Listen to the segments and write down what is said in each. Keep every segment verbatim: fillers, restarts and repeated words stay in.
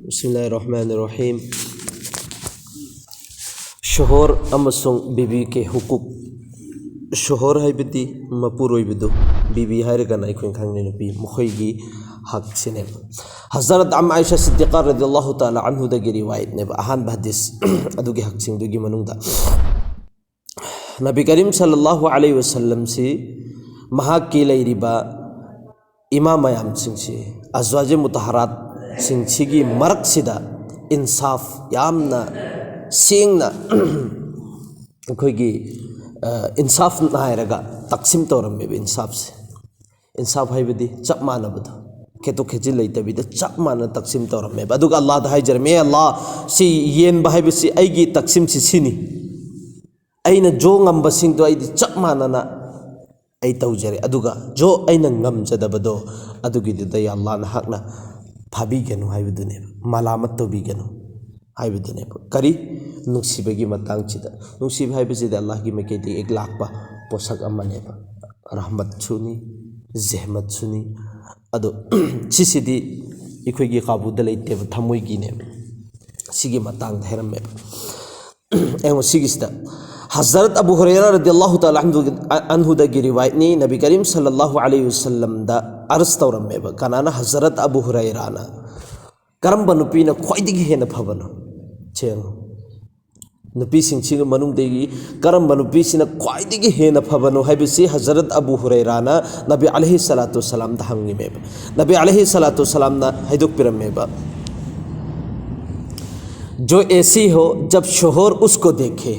ꯕꯤꯁꯃꯤꯜꯂꯥꯍꯤꯔ ꯔꯍꯃꯥꯅꯤꯔ ꯔꯍꯤꯝ꯫ ꯁꯣꯍꯣꯔ ꯑꯃꯁꯨꯡ ꯕꯤꯕꯤ ꯀꯦ ꯍꯨꯀꯨꯛ꯫ ꯁꯣꯍꯣꯔ ꯍꯥꯏꯕꯗꯤ ꯃꯄꯨꯔꯣꯏꯕꯗꯨ, ꯕꯤꯕꯤ ꯍꯥꯏꯔꯒꯅ ꯑꯩꯈꯣꯏꯅ ꯈꯪꯅꯩ ꯅꯨꯄꯤ, ꯃꯈꯣꯏꯒꯤ ꯍꯛꯁꯤꯅꯦꯕ꯫ ꯍꯖꯔꯠ ꯑꯝ ꯑꯥꯏꯁꯥ ꯁꯤꯗꯤꯀꯥ ꯔꯗꯤꯌꯜꯂꯥꯍꯨ ꯇꯥꯂꯥ ꯑꯟꯍꯨꯗꯒꯤ ꯔꯤꯋꯥꯌꯠꯅꯦꯕ, ꯑꯍꯥꯟꯕ ꯍꯗꯤꯁ ꯑꯗꯨꯒꯤ ꯍꯛꯁꯤꯡꯗꯨꯒꯤ ꯃꯅꯨꯡꯗ꯫ ꯅꯕꯤ ꯀꯔꯤꯝ ꯁꯜꯂꯜꯂꯥꯍꯨ ꯑꯂꯩꯍꯤ ꯋꯁꯜꯂꯝꯁꯤ ꯃꯍꯥꯛꯀꯤ ꯂꯩꯔꯤꯕ ꯏꯃꯥ ꯃꯌꯥꯝꯁꯤꯡꯁꯤ, ꯑꯖꯋꯥꯖꯦ ꯃꯨꯇꯍꯔꯥꯠꯁꯤꯡꯁꯤꯒꯤ ꯃꯔꯛꯁꯤꯗ ꯏꯟꯁꯥꯐ ꯌꯥꯝꯅ ꯁꯦꯡꯅ ꯑꯩꯈꯣꯏꯒꯤ, ꯑ, ꯏꯟꯁꯥꯐ ꯅꯥꯏꯔꯒ ꯇꯛꯁꯤꯝ ꯇꯧꯔꯝꯃꯦꯕ꯫ ꯏꯟꯁꯥꯐꯁꯦ, ꯏꯟꯁꯥꯐ ꯍꯥꯏꯕꯗꯤ ꯆꯞ ꯃꯥꯟꯅꯕꯗꯣ, ꯈꯦꯠꯇꯣꯛ ꯈꯦꯠꯆꯤꯟ ꯂꯩꯇꯕꯤꯗ ꯆꯞ ꯃꯥꯟꯅ ꯇꯛꯁꯤꯝ ꯇꯧꯔꯝꯃꯦꯕ꯫ ꯑꯗꯨꯒ ꯑꯜꯂꯥꯗ ꯍꯥꯏꯖꯔꯝꯃꯦ, "ꯑꯦ ꯑꯜꯂꯥ, ꯁꯤ ꯌꯦꯟꯕ ꯍꯥꯏꯕꯁꯤ ꯑꯩꯒꯤ ꯇꯛꯁꯤꯝꯁꯤ ꯁꯤꯅꯤ, ꯑꯩꯅ ꯖꯣ ꯉꯝꯕꯁꯤꯡꯗꯣ ꯑꯩꯗꯤ ꯆꯞ ꯃꯥꯟꯅꯅ ꯑꯩ ꯇꯧꯖꯔꯦ, ꯑꯗꯨꯒ ꯖꯣ ꯑꯩꯅ ꯉꯝꯖꯗꯕꯗꯣ, ꯑꯗꯨꯒꯤꯗꯨꯗ ꯌꯥ ꯑꯜꯂꯥ ꯅꯍꯥꯛꯅ ꯐꯥꯕꯤꯒꯅꯨ" ꯍꯥꯏꯕꯗꯨꯅꯦꯕ, "ꯃꯂꯥꯃꯠ ꯇꯧꯕꯤꯒꯅꯨ" ꯍꯥꯏꯕꯗꯨꯅꯦꯕ꯫ ꯀꯔꯤ? ꯅꯨꯡꯁꯤꯕꯒꯤ ꯃꯇꯥꯡꯁꯤꯗ꯫ ꯅꯨꯡꯁꯤꯕ ꯍꯥꯏꯕꯁꯤꯗꯤ ꯑꯜꯂꯥꯍꯒꯤ ꯃꯥꯏꯀꯩꯗꯒꯤ ꯍꯦꯛ ꯂꯥꯛꯄ ꯄꯣꯠꯁꯛ ꯑꯃꯅꯦꯕ꯫ ꯔꯍꯃꯠꯁꯨꯅꯤ, ꯖꯦꯍꯃꯠꯁꯨꯅꯤ꯫ ꯑꯗꯣ ꯁꯤꯁꯤꯗꯤ ꯑꯩꯈꯣꯏꯒꯤ ꯀꯥꯕꯨꯗ ꯂꯩꯇꯦꯕ, ꯊꯃꯣꯏꯒꯤꯅꯦꯕ꯫ ꯁꯤꯒꯤ ꯃꯇꯥꯡꯗ ꯍꯥꯏꯔꯝꯃꯦꯕ꯫ ꯑꯩꯉꯣꯟ ꯁꯤꯒꯤꯁꯤꯗ ꯍꯖꯔꯠ ꯑꯕꯨ ꯍꯨꯔꯩꯔꯥ ꯔꯗꯤꯌꯜꯂꯥꯍꯨ ꯇꯥꯂꯥ ꯑꯟꯍꯨꯒꯤ, ꯑꯟꯍꯨꯗꯒꯤ ꯔꯤꯋꯥꯌꯠꯅꯤ꯫ ꯅꯕꯤ ꯀꯔꯤꯝ ꯁꯜꯂꯜꯂꯥꯍꯨ ꯑꯂꯩꯍꯤ ꯋꯁꯜꯂꯝꯗ ꯑꯔꯖ ꯇꯧꯔꯝꯃꯦꯕ꯫ ꯀꯅꯥꯅ? ꯍꯖꯔꯠ ꯑꯕꯨ ꯍꯨꯔꯩꯔꯥꯅ꯫ "ꯀꯔꯝꯕ ꯅꯨꯄꯤꯅ ꯈ꯭ꯋꯥꯏꯗꯒꯤ ꯍꯦꯟꯅ ꯐꯕꯅꯣ?" ꯁꯦꯡꯉꯣ꯫ ꯅꯨꯄꯤꯁꯤꯡꯁꯤꯒꯤ ꯃꯅꯨꯡꯗꯒꯤ ꯀꯔꯝꯕ ꯅꯨꯄꯤꯁꯤꯅ ꯈ꯭ꯋꯥꯏꯗꯒꯤ ꯍꯦꯟꯅ ꯐꯕꯅꯣ ꯍꯥꯏꯕꯁꯤ ꯍꯖꯔꯠ ꯑꯕꯨ ꯍꯨꯔꯩꯔꯥꯅ ꯅꯕꯤ ꯑꯂꯩꯍꯤ ꯁꯂꯥꯇꯨ ꯁꯂꯥꯝꯗ ꯍꯪꯉꯤꯃꯦꯕ꯫ ꯅꯕꯤ ꯑꯂꯩꯍꯤ ꯁꯂꯥꯇꯨ ꯁꯂꯥꯝꯅ ꯍꯥꯏꯗꯣꯛꯄꯤꯔꯝꯃꯦꯕ, "ꯖꯣ ꯑꯦꯁꯤ ꯍꯣ ꯖꯕ ꯁꯣꯍꯣꯔ ꯎꯁꯀꯣ ꯗꯦꯈꯦ"꯫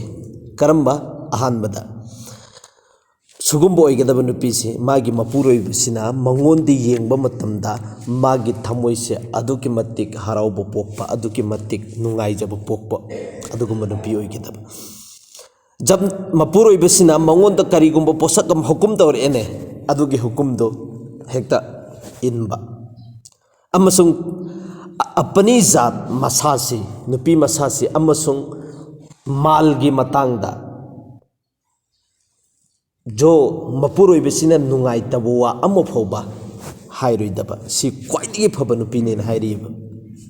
ꯀꯔꯝꯕ? ꯑꯍꯥꯟꯕꯗ, ꯁꯤꯒꯨꯝꯕ ꯑꯣꯏꯒꯗꯕ ꯅꯨꯄꯤꯁꯤ, ꯃꯥꯒꯤ ꯃꯄꯨꯔꯣꯏꯕꯁꯤꯅ ꯃꯉꯣꯟꯗ ꯌꯦꯡꯕ ꯃꯇꯝꯗ ꯃꯥꯒꯤ ꯊꯃꯣꯏꯁꯦ ꯑꯗꯨꯛꯀꯤ ꯃꯇꯤꯛ ꯍꯔꯥꯎꯕ ꯄꯣꯛꯄ, ꯑꯗꯨꯛꯀꯤ ꯃꯇꯤꯛ ꯅꯨꯡꯉꯥꯏꯖꯕ ꯄꯣꯛꯄ, ꯑꯗꯨꯒꯨꯝꯕ ꯅꯨꯄꯤ ꯑꯣꯏꯒꯗꯕ꯫ ꯖꯕ ꯃꯄꯨꯔꯣꯏꯕꯁꯤꯅ ꯃꯉꯣꯟꯗ ꯀꯔꯤꯒꯨꯝꯕ ꯄꯣꯠꯁꯛ ꯑꯃ ꯍꯨꯀꯨꯝ ꯇꯧꯔꯛꯑꯦꯅꯦ, ꯑꯗꯨꯒꯤ ꯍꯨꯀꯨꯝꯗꯣ ꯍꯦꯛꯇ ꯏꯟꯕ꯫ ꯑꯃꯁꯨꯡ ꯑ-, ꯑꯄꯅꯤ ꯖꯥꯠ ꯃꯁꯥꯁꯤ, ꯅꯨꯄꯤ ꯃꯁꯥꯁꯤ, ꯑꯃꯁꯨꯡ ꯃꯥꯜꯒꯤ ꯃꯇꯥꯡꯗ ꯖꯣ ꯃꯄꯨꯔꯣꯏꯕꯁꯤꯅ ꯅꯨꯡꯉꯥꯏꯇꯕ ꯋꯥ ꯑꯃ ꯐꯥꯎꯕ ꯍꯥꯏꯔꯣꯏꯗꯕ, ꯁꯤ ꯈ꯭ꯋꯥꯏꯗꯒꯤ ꯐꯕ ꯅꯨꯄꯤꯅꯦꯅ ꯍꯥꯏꯔꯤꯕ꯫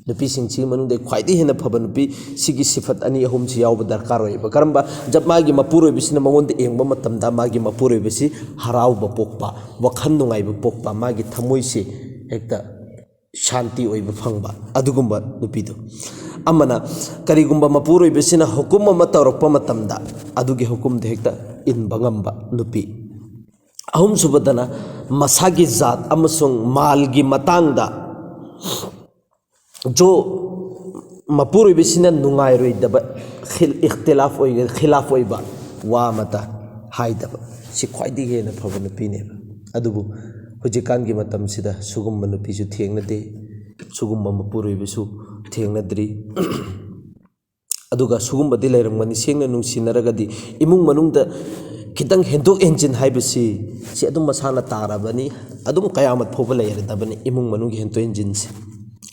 ꯅꯨꯄꯤꯁꯤꯡꯁꯤꯒꯤ ꯃꯅꯨꯡꯗ ꯈ꯭ꯋꯥꯏꯗꯒꯤ ꯍꯦꯟꯅ ꯐꯕ ꯅꯨꯄꯤ ꯁꯤꯒꯤ ꯁꯤꯐꯠ ꯑꯅꯤ ꯑꯍꯨꯝꯁꯤ ꯌꯥꯎꯕ ꯗꯔꯀꯥꯔ ꯑꯣꯏꯌꯦꯕ꯫ ꯀꯔꯝꯕ? ꯖꯕ ꯃꯥꯒꯤ ꯃꯄꯨꯔꯣꯏꯕꯁꯤꯅ ꯃꯉꯣꯟꯗ ꯌꯦꯡꯕ ꯃꯇꯝꯗ ꯃꯥꯒꯤ ꯃꯄꯨꯔꯣꯏꯕꯁꯤ ꯍꯔꯥꯎꯕ ꯄꯣꯛꯄ, ꯋꯥꯈꯜ ꯅꯨꯡꯉꯥꯏꯕ ꯄꯣꯛꯄ, ꯃꯥꯒꯤ ꯊꯃꯣꯏꯁꯤ ꯍꯦꯛꯇ ꯁꯥꯟꯇꯤ ꯑꯣꯏꯕ ꯐꯪꯕ, ꯑꯗꯨꯒꯨꯝꯕ ꯅꯨꯄꯤꯗꯣ꯫ ꯑꯃꯅ, ꯀꯔꯤꯒꯨꯝꯕ ꯃꯄꯨꯔꯣꯏꯕꯁꯤꯅ ꯍꯨꯀꯨꯝ ꯑꯃ ꯇꯧꯔꯛꯄ ꯃꯇꯝꯗ ꯑꯗꯨꯒꯤ ꯍꯨꯀꯨꯝꯗ ꯍꯦꯛꯇ ꯏꯟꯕ ꯉꯝꯕ ꯅꯨꯄꯤ꯫ ꯑꯍꯨꯝꯁꯨꯕꯗꯅ, ꯃꯁꯥꯒꯤ ꯖꯥꯠ ꯑꯃꯁꯨꯡ ꯃꯥꯜꯒꯤ ꯃꯇꯥꯡꯗ ꯖꯣ ꯃꯄꯨꯔꯣꯏꯕꯁꯤꯅ ꯅꯨꯡꯉꯥꯏꯔꯣꯏꯗꯕ, ꯈꯤꯜ-, ꯏꯈꯇꯤꯂꯥꯐ ꯑꯣꯏ-, ꯈꯤꯂꯥꯐ ꯑꯣꯏꯕ ꯋꯥ ꯑꯃꯇ ꯍꯥꯏꯗꯕ꯫ ꯁꯤ ꯈ꯭ꯋꯥꯏꯗꯒꯤ ꯍꯦꯟꯅ ꯐꯕ ꯅꯨꯄꯤꯅꯦꯕ꯫ ꯑꯗꯨꯕꯨ ꯍꯧꯖꯤꯛꯀꯥꯟꯒꯤ ꯃꯇꯝꯁꯤꯗ ꯁꯤꯒꯨꯝꯕ ꯅꯨꯄꯤꯁꯨ ꯊꯦꯡꯅꯗꯦ, ꯁꯤꯒꯨꯝꯕ ꯃꯄꯨꯔꯣꯏꯕꯁꯨ ꯊꯦꯡꯅꯗ꯭ꯔꯤ꯫ ꯑꯗꯨꯒ ꯁꯤꯒꯨꯝꯕꯗꯤ ꯂꯩꯔꯝꯒꯅꯤ, ꯁꯦꯡꯅ ꯅꯨꯡꯁꯤꯅꯔꯒꯗꯤ ꯏꯃꯨꯡ ꯃꯅꯨꯡꯗ ꯈꯤꯇꯪ ꯍꯦꯟꯗꯣꯛ ꯍꯦꯟꯖꯤꯟ ꯍꯥꯏꯕꯁꯤ, ꯁꯤ ꯑꯗꯨꯝ ꯃꯁꯥꯅ ꯇꯥꯔꯕꯅꯤ, ꯑꯗꯨꯝ ꯀꯌꯥꯃꯠ ꯐꯥꯎꯕ ꯂꯩꯔꯗꯕꯅꯤ ꯏꯃꯨꯡ ꯃꯅꯨꯡꯒꯤ ꯍꯦꯟꯗꯣꯛ ꯍꯦꯟꯖꯤꯟꯁꯦ꯫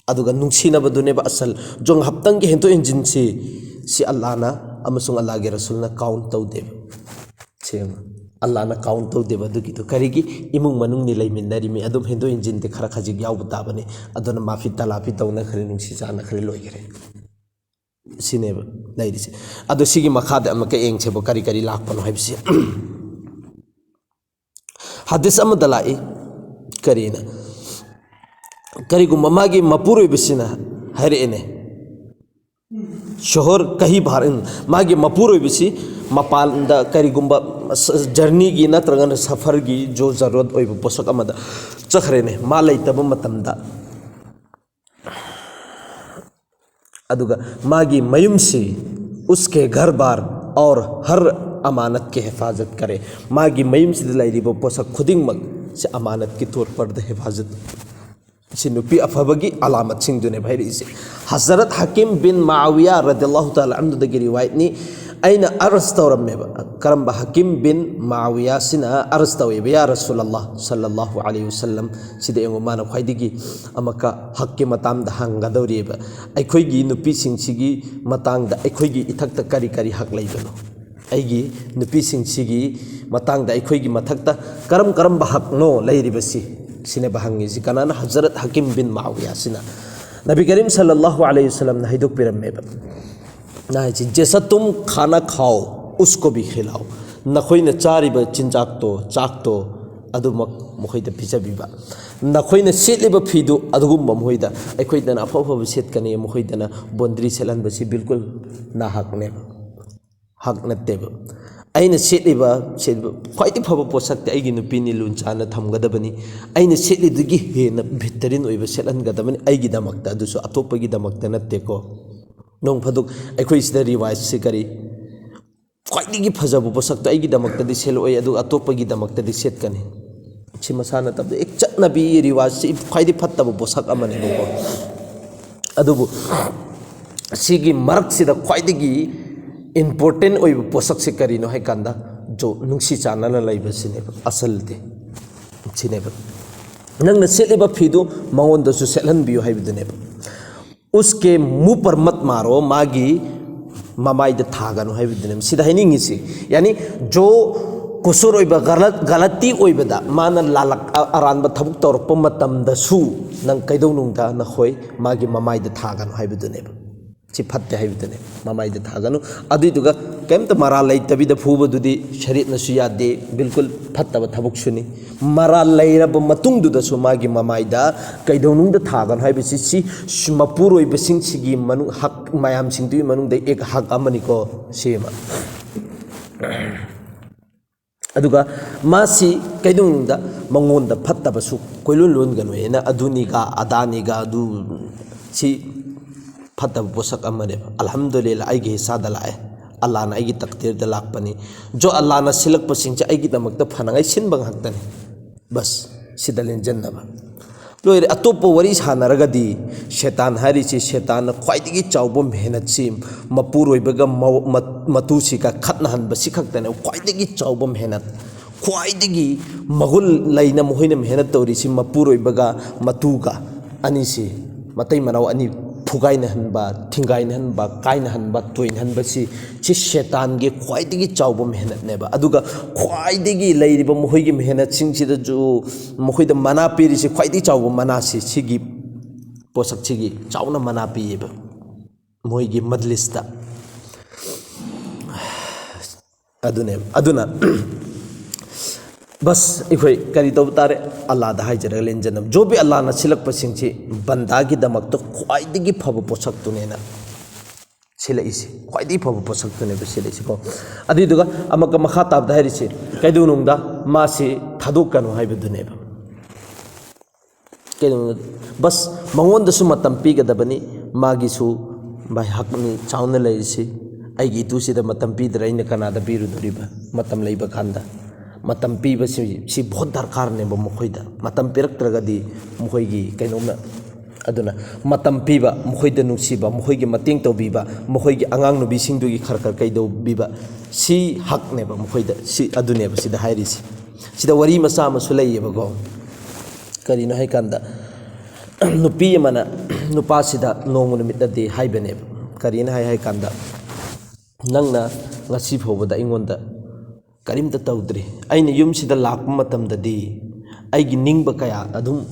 ꯑꯗꯨꯒ ꯅꯨꯡꯁꯤꯅꯕꯗꯨꯅꯦꯕ ꯑꯁꯜ꯫ ꯖꯣ ꯉꯥꯏꯍꯥꯛꯇꯪꯒꯤ ꯍꯦꯟꯗꯣꯛ ꯍꯦꯟꯖꯤꯟꯁꯤ, ꯁꯤ ꯑꯜꯂꯥꯅ ꯑꯃꯁꯨꯡ ꯑꯜꯂꯥꯒꯤ ꯔꯁꯨꯜꯅ ꯀꯥꯎꯟ ꯇꯧꯗꯦꯕ꯫ ꯁꯦꯡꯅ ꯑꯜꯂꯥꯅ ꯀꯥꯎꯟ ꯇꯧꯗꯦꯕ ꯑꯗꯨꯒꯤꯗꯣ꯫ ꯀꯔꯤꯒꯤ? ꯏꯃꯨꯡ ꯃꯅꯨꯡꯅꯤ ꯂꯩꯃꯤꯟꯅꯔꯤꯃꯤ, ꯑꯗꯨꯝ ꯍꯦꯟꯗꯣꯛ ꯍꯦꯟꯖꯤꯟꯗꯤ ꯈꯔ ꯈꯖꯤꯛ ꯌꯥꯎꯕ ꯇꯥꯕꯅꯤ꯫ ꯑꯗꯨꯅ ꯃꯥꯐꯤ ꯇꯂꯥꯐꯤ ꯇꯧꯅꯈ꯭ꯔꯦ, ꯅꯨꯡꯁꯤ ꯆꯥꯟꯅꯈ꯭ꯔꯦ, ꯂꯣꯏꯈ꯭ꯔꯦ꯫ ꯁꯤꯅꯦꯕ ꯂꯩꯔꯤꯁꯦ꯫ ꯑꯗꯣ ꯁꯤꯒꯤ ꯃꯈꯥꯗ ꯑꯃꯨꯛꯀ ꯌꯦꯡꯁꯦꯕ, ꯀꯔꯤ ꯀꯔꯤ ꯂꯥꯛꯄꯅꯣ ꯍꯥꯏꯕꯁꯤ꯫ ꯍꯗꯤꯁ ꯑꯃꯗ ꯂꯥꯛꯏ, ꯀꯔꯤꯅ, ꯀꯔꯤꯒꯨꯝꯕ ꯃꯥꯒꯤ ꯃꯄꯨꯔꯣꯏꯕꯁꯤꯅ ꯍꯥꯏꯔꯛꯑꯦꯅꯦ, ꯁꯣꯍꯣꯔ ꯀꯍꯤ ꯚꯥꯔ, ꯃꯥꯒꯤ ꯃꯄꯨꯔꯣꯏꯕꯁꯤ ꯃꯄꯥꯟꯗ ꯀꯔꯤꯒꯨꯝꯕ ꯖꯔꯅꯤꯒꯤ ꯅꯠꯇ꯭ꯔꯒꯅ ꯁꯐꯔꯒꯤ ꯖꯣ ꯖꯔꯨꯔꯠ ꯑꯣꯏꯕ ꯄꯣꯠꯁꯛ ꯑꯃꯗ ꯆꯠꯈ꯭ꯔꯦꯅꯦ, ꯃꯥ ꯂꯩꯇꯕ ꯃꯇꯝꯗ꯫ ꯑꯗꯨꯒ ꯃꯥꯒꯤ ꯃꯌꯨꯝꯁꯤ, ꯎꯁꯀꯦ ꯘꯔ ꯕꯥꯔ ꯑꯧꯔ ꯍꯔ ꯑꯃꯥꯅꯠ ꯀꯤ ꯍꯤꯐꯥꯖꯠ ꯀꯔꯦ꯫ ꯃꯥꯒꯤ ꯃꯌꯨꯝꯁꯤꯗ ꯂꯩꯔꯤꯕ ꯄꯣꯠꯁꯛ ꯈꯨꯗꯤꯡꯃꯛ ꯁꯤ ꯑꯃꯥꯅꯠꯀꯤ ꯇꯣꯔ ꯄꯔꯗ ꯍꯤꯐꯥꯖꯠ꯫ ꯁꯤ ꯅꯨꯄꯤ ꯑꯐꯕꯒꯤ ꯑꯂꯥꯃꯠꯁꯤꯡꯗꯨꯅꯦꯕ ꯍꯥꯏꯔꯛꯏꯁꯦ꯫ ꯍꯖꯔꯠ ꯍꯀꯤꯝ ꯕꯤꯟ ꯃꯥꯋꯤꯌꯥ ꯔꯗꯤꯌꯜꯂꯥꯍꯨ ꯇꯥꯂꯥ ꯑꯟꯍꯨꯗꯒꯤ ꯔꯤꯋꯥꯌꯠꯅꯤ꯫ ꯑꯩꯅ ꯑꯔꯖ ꯇꯧꯔꯝꯃꯦꯕ꯫ ꯀꯔꯝꯕ? ꯍꯀꯤꯝ ꯕꯤꯟ ꯃꯥꯋꯤꯌꯥꯁꯤꯅ ꯑꯔꯖ ꯇꯧꯋꯦꯕ, "ꯌꯥ ꯔꯁꯨꯂꯜꯂꯥꯍ ꯁꯜꯂꯜꯂꯥꯍꯨ ꯑꯂꯩꯍꯤ ꯋꯁꯜꯂꯝ", ꯁꯤꯗ ꯌꯦꯡꯉꯨ, ꯃꯥꯅ ꯈ꯭ꯋꯥꯏꯗꯒꯤ ꯑꯃꯨꯛꯀ ꯍꯛꯀꯤ ꯃꯇꯥꯡꯗ ꯍꯪꯒꯗꯧꯔꯤꯑꯕ꯫ ꯑꯩꯈꯣꯏꯒꯤ ꯅꯨꯄꯤꯁꯤꯡꯁꯤꯒꯤ ꯃꯇꯥꯡꯗ ꯑꯩꯈꯣꯏꯒꯤ ꯏꯊꯛꯇ ꯀꯔꯤ ꯀꯔꯤ ꯍꯛ ꯂꯩꯕꯅꯣ? ꯑꯩꯒꯤ ꯅꯨꯄꯤꯁꯤꯡꯁꯤꯒꯤ ꯃꯇꯥꯡꯗ ꯑꯩꯈꯣꯏꯒꯤ ꯃꯊꯛꯇ ꯀꯔꯝ ꯀꯔꯝꯕ ꯍꯛꯅꯣ ꯂꯩꯔꯤꯕꯁꯤ? ꯁꯤꯅꯦꯕ ꯍꯪꯉꯤꯁꯤ꯫ ꯀꯅꯥꯅ? ꯍꯖꯔꯠ ꯍꯀꯤꯝ ꯕꯤꯟ ꯃꯥꯋꯤꯌꯥꯁꯤꯅ꯫ ꯅꯕꯤ ꯀꯔꯤꯝ ꯁꯜꯂꯜꯂꯥꯍꯨ ꯑꯂꯩꯍꯤ ꯋꯁꯜꯂꯝꯅ ꯍꯥꯏꯗꯣꯛꯄꯤꯔꯝꯃꯦꯕ꯫ ꯅ ꯍꯥꯏꯁꯤ, "ꯖꯦꯁ ꯇꯨꯝ ꯈꯥꯅꯥ ꯈꯥꯎ, ꯎꯁꯀꯣ ꯚꯤ ꯈꯤꯂꯥꯎ"꯫ ꯅꯈꯣꯏꯅ ꯆꯥꯔꯤꯕ ꯆꯤꯟꯖꯥꯛꯇꯣ, ꯆꯥꯛꯇꯣ, ꯑꯗꯨꯃꯛ ꯃꯈꯣꯏꯗ ꯄꯤꯖꯕꯤꯕ꯫ ꯅꯈꯣꯏꯅ ꯁꯦꯠꯂꯤꯕ ꯐꯤꯗꯨ ꯑꯗꯨꯒꯨꯝꯕ ꯃꯈꯣꯏꯗ, ꯑꯩꯈꯣꯏꯗꯅ ꯑꯐ ꯑꯐꯕ ꯁꯦꯠꯀꯅꯤ, ꯃꯈꯣꯏꯗꯅ ꯕꯣꯟꯗ꯭ꯔꯤ ꯁꯦꯠꯍꯟꯕꯁꯤ ꯕꯤꯜꯀꯨꯜ ꯅꯥꯍꯛꯅꯦꯕ, ꯍꯛ ꯅꯠꯇꯦꯕ꯫ ꯑꯩꯅ ꯁꯦꯠꯂꯤꯕ, ꯁꯦꯠꯂꯤꯕ ꯈ꯭ꯋꯥꯏꯗꯒꯤ ꯐꯕ ꯄꯣꯠꯁꯛꯇꯤ ꯑꯩꯒꯤ ꯅꯨꯄꯤꯅꯤ, ꯂꯨꯟ ꯆꯥꯟꯅ ꯊꯝꯒꯗꯕꯅꯤ꯫ ꯑꯩꯅ ꯁꯦꯠꯂꯤꯗꯨꯒꯤ ꯍꯦꯟꯅ ꯕꯦꯍꯇꯔꯤꯟ ꯑꯣꯏꯕ ꯁꯦꯠꯍꯟꯒꯗꯕꯅꯤ ꯑꯩꯒꯤꯗꯃꯛꯇ, ꯑꯗꯨꯁꯨ ꯑꯇꯣꯞꯄꯒꯤꯗꯃꯛꯇ ꯅꯠꯇꯦꯀꯣ꯫ ꯅꯣꯡ ꯐꯥꯗꯣꯛ ꯑꯩꯈꯣꯏ ꯁꯤꯗ ꯔꯤꯋꯥꯖꯁꯤ ꯀꯔꯤ, ꯈ꯭ꯋꯥꯏꯗꯒꯤ ꯐꯖꯕ ꯄꯣꯠꯁꯛꯇꯣ ꯑꯩꯒꯤꯗꯃꯛꯇꯗꯤ ꯁꯦꯠꯂꯛꯑꯣꯏ, ꯑꯗꯨꯒ ꯑꯇꯣꯞꯄꯒꯤꯗꯃꯛꯇꯗꯤ ꯁꯦꯠꯀꯅꯤ꯫ ꯁꯤ ꯃꯁꯥ ꯅꯠꯇꯕꯗ, ꯑꯦ, ꯆꯠꯅꯕꯤ ꯔꯤꯋꯥꯖꯁꯤ ꯈ꯭ꯋꯥꯏꯗꯒꯤ ꯐꯠꯇꯕ ꯄꯣꯠꯁꯛ ꯑꯃꯅꯦꯕꯀꯣ꯫ ꯑꯗꯨꯕꯨ ꯁꯤꯒꯤ ꯃꯔꯛꯁꯤꯗ ꯈ꯭ꯋꯥꯏꯗꯒꯤ ꯏꯝꯄꯣꯔꯇꯦꯟ ꯑꯣꯏꯕ ꯄꯣꯠꯁꯛꯁꯦ ꯀꯔꯤꯅꯣ ꯍꯥꯏ ꯀꯥꯟꯗ, ꯖꯣ, ꯅꯨꯡꯁꯤ ꯆꯥꯟꯅꯅ ꯂꯩꯕꯁꯤꯅꯦꯕ ꯑꯁꯜꯗꯤ꯫ ꯁꯤꯅꯦꯕ, ꯅꯪꯅ ꯁꯦꯠꯂꯤꯕ ꯐꯤꯗꯨ ꯃꯉꯣꯟꯗꯁꯨ ꯁꯦꯠꯍꯟꯕꯤꯌꯨ ꯍꯥꯏꯕꯗꯨꯅꯦꯕ꯫ "ꯎꯁꯀꯦ ꯃꯨ ꯄꯔ ꯃꯠ ꯃꯥꯔꯣ", ꯃꯥꯒꯤ ꯃꯃꯥꯏꯗ ꯊꯥꯒꯅꯨ ꯍꯥꯏꯕꯗꯨꯅꯦꯕ ꯁꯤꯗ ꯍꯥꯏꯅꯤꯡꯉꯤꯁꯤ꯫ ꯌꯥꯅꯤ, ꯖꯣ ꯀꯨꯁꯨꯔ ꯑꯣꯏꯕ, ꯒꯂꯠ, ꯒꯂꯇꯤ ꯑꯣꯏꯕꯗ, ꯃꯥꯅ ꯂꯥꯜꯂꯛ-, ꯑ-, ꯑꯔꯥꯟꯕ ꯊꯕꯛ ꯇꯧꯔꯛꯄ ꯃꯇꯝꯗꯁꯨ ꯅꯪ ꯀꯩꯗꯧꯅꯨꯡꯗ ꯅꯈꯣꯏ ꯃꯥꯒꯤ ꯃꯃꯥꯏꯗ ꯊꯥꯒꯅꯨ ꯍꯥꯏꯕꯗꯨꯅꯦꯕ꯫ ꯁꯤ ꯐꯠꯇꯦ ꯍꯥꯏꯕꯗꯨꯅꯦ, ꯃꯃꯥꯏꯗ ꯊꯥꯒꯅꯨ꯫ ꯑꯗꯨꯏꯗꯨꯒ ꯀꯩꯝꯇ ꯃꯔꯥꯜ ꯂꯩꯇꯕꯤꯗ ꯐꯨꯕꯗꯨꯗꯤ ꯁꯔꯤꯌꯠꯅꯁꯨ ꯌꯥꯗꯦ, ꯕꯤꯜꯀꯨꯜ ꯐꯠꯇꯕ ꯊꯕꯛꯁꯨꯅꯤ꯫ ꯃꯔꯥꯜ ꯂꯩꯔꯕ ꯃꯇꯨꯡꯗꯨꯗꯁꯨ ꯃꯥꯒꯤ ꯃꯃꯥꯏꯗ ꯀꯩꯗꯧꯅꯨꯡꯗ ꯊꯥꯒꯅꯨ ꯍꯥꯏꯕꯁꯤ, ꯁꯤ ꯃꯄꯨꯔꯣꯏꯕꯁꯤꯡꯁꯤꯒꯤ ꯃꯅꯨꯡ, ꯍꯛ ꯃꯌꯥꯝꯁꯤꯡꯗꯨꯒꯤ ꯃꯅꯨꯡꯗ ꯑꯦꯛ ꯍꯛ ꯑꯃꯅꯤꯀꯣ, ꯁꯤ ꯑꯃ꯫ ꯑꯗꯨꯒ ꯃꯥꯁꯤ ꯀꯩꯗꯧꯅꯨꯡꯗ ꯃꯉꯣꯟꯗ ꯐꯠꯇꯕꯁꯨ ꯀꯣꯏꯂꯣꯟ ꯂꯣꯟꯒꯅꯨ ꯍꯥꯏꯅ, ꯑꯗꯨꯅꯤꯒ ꯑꯗꯥꯅꯤꯒ ꯑꯗꯨ, ꯁꯤ ꯐꯠꯇꯕ ꯄꯣꯠꯁꯛ ꯑꯃꯅꯦꯕ꯫ ꯑꯜꯍꯝꯗꯨꯂꯤꯜꯂꯥ, ꯑꯩꯒꯤ ꯏꯁꯥꯗ ꯂꯥꯛꯑꯦ, ꯑꯜꯂꯥꯅ ꯑꯩꯒꯤ ꯇꯛꯗꯤꯔꯗ ꯂꯥꯛꯄꯅꯤ꯫ ꯖꯣ, ꯑꯜꯂꯥꯅ ꯁꯤꯜꯂꯛꯄꯁꯤꯡꯁꯦ ꯑꯩꯒꯤꯗꯃꯛꯇ ꯐꯅꯉꯥꯏ ꯁꯤꯟꯕ ꯉꯥꯛꯇꯅꯤ꯫ ꯕꯁ, ꯁꯤꯗ ꯂꯦꯟꯖꯟꯅꯕ꯫ ꯂꯣꯏꯔꯦ꯫ ꯑꯇꯣꯞꯄ ꯋꯥꯔꯤ ꯁꯥꯟꯅꯔꯒꯗꯤ ꯁꯦꯇꯥꯟ ꯍꯥꯏꯔꯤꯁꯤ, ꯁꯦꯇꯥꯟꯅ ꯈ꯭ꯋꯥꯏꯗꯒꯤ ꯆꯥꯎꯕ ꯃꯦꯍꯅꯠꯁꯤ ꯃꯄꯨꯔꯣꯏꯕꯒ ꯃꯧ-, ꯃ-, ꯃꯇꯨꯁꯤꯒ ꯈꯠꯅꯍꯟꯕꯁꯤ ꯈꯛꯇꯅꯦ ꯈ꯭ꯋꯥꯏꯗꯒꯤ ꯆꯥꯎꯕ ꯃꯦꯍꯅꯠ꯫ ꯈ꯭ꯋꯥꯏꯗꯒꯤ ꯃꯒꯨꯟ ꯂꯩꯅ ꯃꯈꯣꯏꯅ ꯃꯦꯍꯅꯠ ꯇꯧꯔꯤꯁꯤ ꯃꯄꯨꯔꯣꯏꯕꯒ ꯃꯇꯨꯒ ꯑꯅꯤꯁꯤ, ꯃꯇꯩ ꯃꯅꯥꯎ ꯑꯅꯤ ꯐꯨꯒꯥꯏꯅꯍꯟꯕ, ꯊꯤꯡꯒꯥꯏꯅꯍꯟꯕ, ꯀꯥꯏꯅꯍꯟꯕ, ꯇꯣꯏꯅꯍꯟꯕꯁꯤ, ꯁꯤ ꯁꯦꯇꯥꯟꯒꯤ ꯈ꯭ꯋꯥꯏꯗꯒꯤ ꯆꯥꯎꯕ ꯃꯦꯍꯅꯠꯅꯦꯕ꯫ ꯑꯗꯨꯒ ꯈ꯭ꯋꯥꯏꯗꯒꯤ ꯂꯩꯔꯤꯕ ꯃꯈꯣꯏꯒꯤ ꯃꯦꯍꯅꯠꯁꯤꯡꯁꯤꯗꯁꯨ ꯃꯈꯣꯏꯗ ꯃꯅꯥ ꯄꯤꯔꯤꯁꯤ, ꯈ꯭ꯋꯥꯏꯗꯒꯤ ꯆꯥꯎꯕ ꯃꯅꯥꯁꯤ ꯁꯤꯒꯤ ꯄꯣꯠꯁꯛꯁꯤꯒꯤ ꯆꯥꯎꯅ ꯃꯅꯥ ꯄꯤꯌꯦꯕ ꯃꯣꯏꯒꯤ ꯃꯖꯂꯤꯁꯇ꯫ ꯑꯗꯨꯅꯦ꯫ ꯑꯗꯨꯅ ꯕꯁ ꯑꯩꯈꯣꯏ ꯀꯔꯤ ꯇꯧꯕ ꯇꯥꯔꯦ? ꯑꯜꯂꯥꯗ ꯍꯥꯏꯖꯔꯒ ꯂꯦꯟꯖꯅꯕ꯫ ꯖꯣ ꯕꯤ ꯑꯜꯂꯥꯅ ꯁꯤꯜꯂꯛꯄꯁꯤꯡꯁꯤ ꯕꯟꯗꯥꯒꯤꯗꯃꯛꯇ ꯈ꯭ꯋꯥꯏꯗꯒꯤ ꯐꯕ ꯄꯣꯠꯁꯛꯇꯨꯅꯦꯅ ꯁꯤꯜꯂꯛꯏꯁꯤ, ꯈ꯭ꯋꯥꯏꯗꯒꯤ ꯐꯕ ꯄꯣꯠꯁꯛꯇꯨꯅꯦꯕ ꯁꯤꯜꯂꯛꯏꯁꯤꯀꯣ꯫ ꯑꯗꯨꯏꯗꯨꯒ ꯑꯃꯨꯛꯀ ꯃꯈꯥ ꯇꯥꯕꯗ ꯍꯥꯏꯔꯤꯁꯤ ꯀꯩꯗꯧꯅꯨꯡꯗ ꯃꯥꯁꯤ ꯊꯥꯗꯣꯛꯀꯅꯨ ꯍꯥꯏꯕꯗꯨꯅꯦꯕ꯫ ꯀꯩꯗꯧꯅꯨꯡꯗ ꯕꯁ ꯃꯉꯣꯟꯗꯁꯨ ꯃꯇꯝ ꯄꯤꯒꯗꯕꯅꯤ, ꯃꯥꯒꯤꯁꯨ ꯚꯥꯏ ꯍꯛꯅꯤ ꯆꯥꯎꯅ ꯂꯩꯔꯤꯁꯤ꯫ ꯑꯩꯒꯤ ꯏꯇꯨꯁꯤꯗ ꯃꯇꯝ ꯄꯤꯗ꯭ꯔꯦ ꯑꯩꯅ ꯀꯅꯥꯗ ꯄꯤꯔꯨꯗꯣꯔꯤꯕ? ꯃꯇꯝ ꯂꯩꯕ ꯀꯥꯟꯗ ꯃꯇꯝ ꯄꯤꯕꯁꯤ ꯁꯤ ꯕꯣꯠ ꯗꯔꯀꯥꯔꯅꯦꯕ ꯃꯈꯣꯏꯗ꯫ ꯃꯇꯝ ꯄꯤꯔꯛꯇ꯭ꯔꯒꯗꯤ ꯃꯈꯣꯏꯒꯤ ꯀꯩꯅꯣꯝꯅ꯫ ꯑꯗꯨꯅ ꯃꯇꯝ ꯄꯤꯕ, ꯃꯈꯣꯏꯗ ꯅꯨꯡꯁꯤꯕ, ꯃꯈꯣꯏꯒꯤ ꯃꯇꯦꯡ ꯇꯧꯕꯤꯕ, ꯃꯈꯣꯏꯒꯤ ꯑꯉꯥꯡ ꯅꯨꯕꯤꯁꯤꯡꯗꯨꯒꯤ ꯈꯔ ꯈꯔ ꯀꯩꯗꯧꯕꯤꯕ, ꯁꯤ ꯍꯛꯅꯦꯕ ꯃꯈꯣꯏꯗ꯫ ꯁꯤ ꯑꯗꯨꯅꯦꯕ ꯁꯤꯗ ꯍꯥꯏꯔꯤꯁꯤ꯫ ꯁꯤꯗ ꯋꯥꯔꯤ ꯃꯆꯥ ꯑꯃꯁꯨ ꯂꯩꯌꯦꯕꯀꯣ꯫ ꯀꯔꯤꯅꯣ ꯍꯥꯏꯀꯥꯟꯗ ꯅꯨꯄꯤ ꯑꯃꯅ ꯅꯨꯄꯥꯁꯤꯗ ꯅꯣꯡꯃ ꯅꯨꯃꯤꯠꯇꯗꯤ ꯍꯥꯏꯕꯅꯦꯕ꯫ ꯀꯔꯤꯅ ꯍꯥꯏ ꯍꯥꯏ ꯀꯥꯟꯗ, "ꯅꯪꯅ ꯉꯁꯤ ꯐꯥꯎꯕꯗ ꯑꯩꯉꯣꯟꯗ ꯀꯔꯤꯝꯇ ꯇꯧꯗ꯭ꯔꯤ꯫ ꯑꯩꯅ ꯌꯨꯝꯁꯤꯗ ꯂꯥꯛꯄ ꯃꯇꯝꯗꯗꯤ ꯑꯩꯒꯤ ꯅꯤꯡꯕ ꯀꯌꯥ ꯑꯗꯨꯝ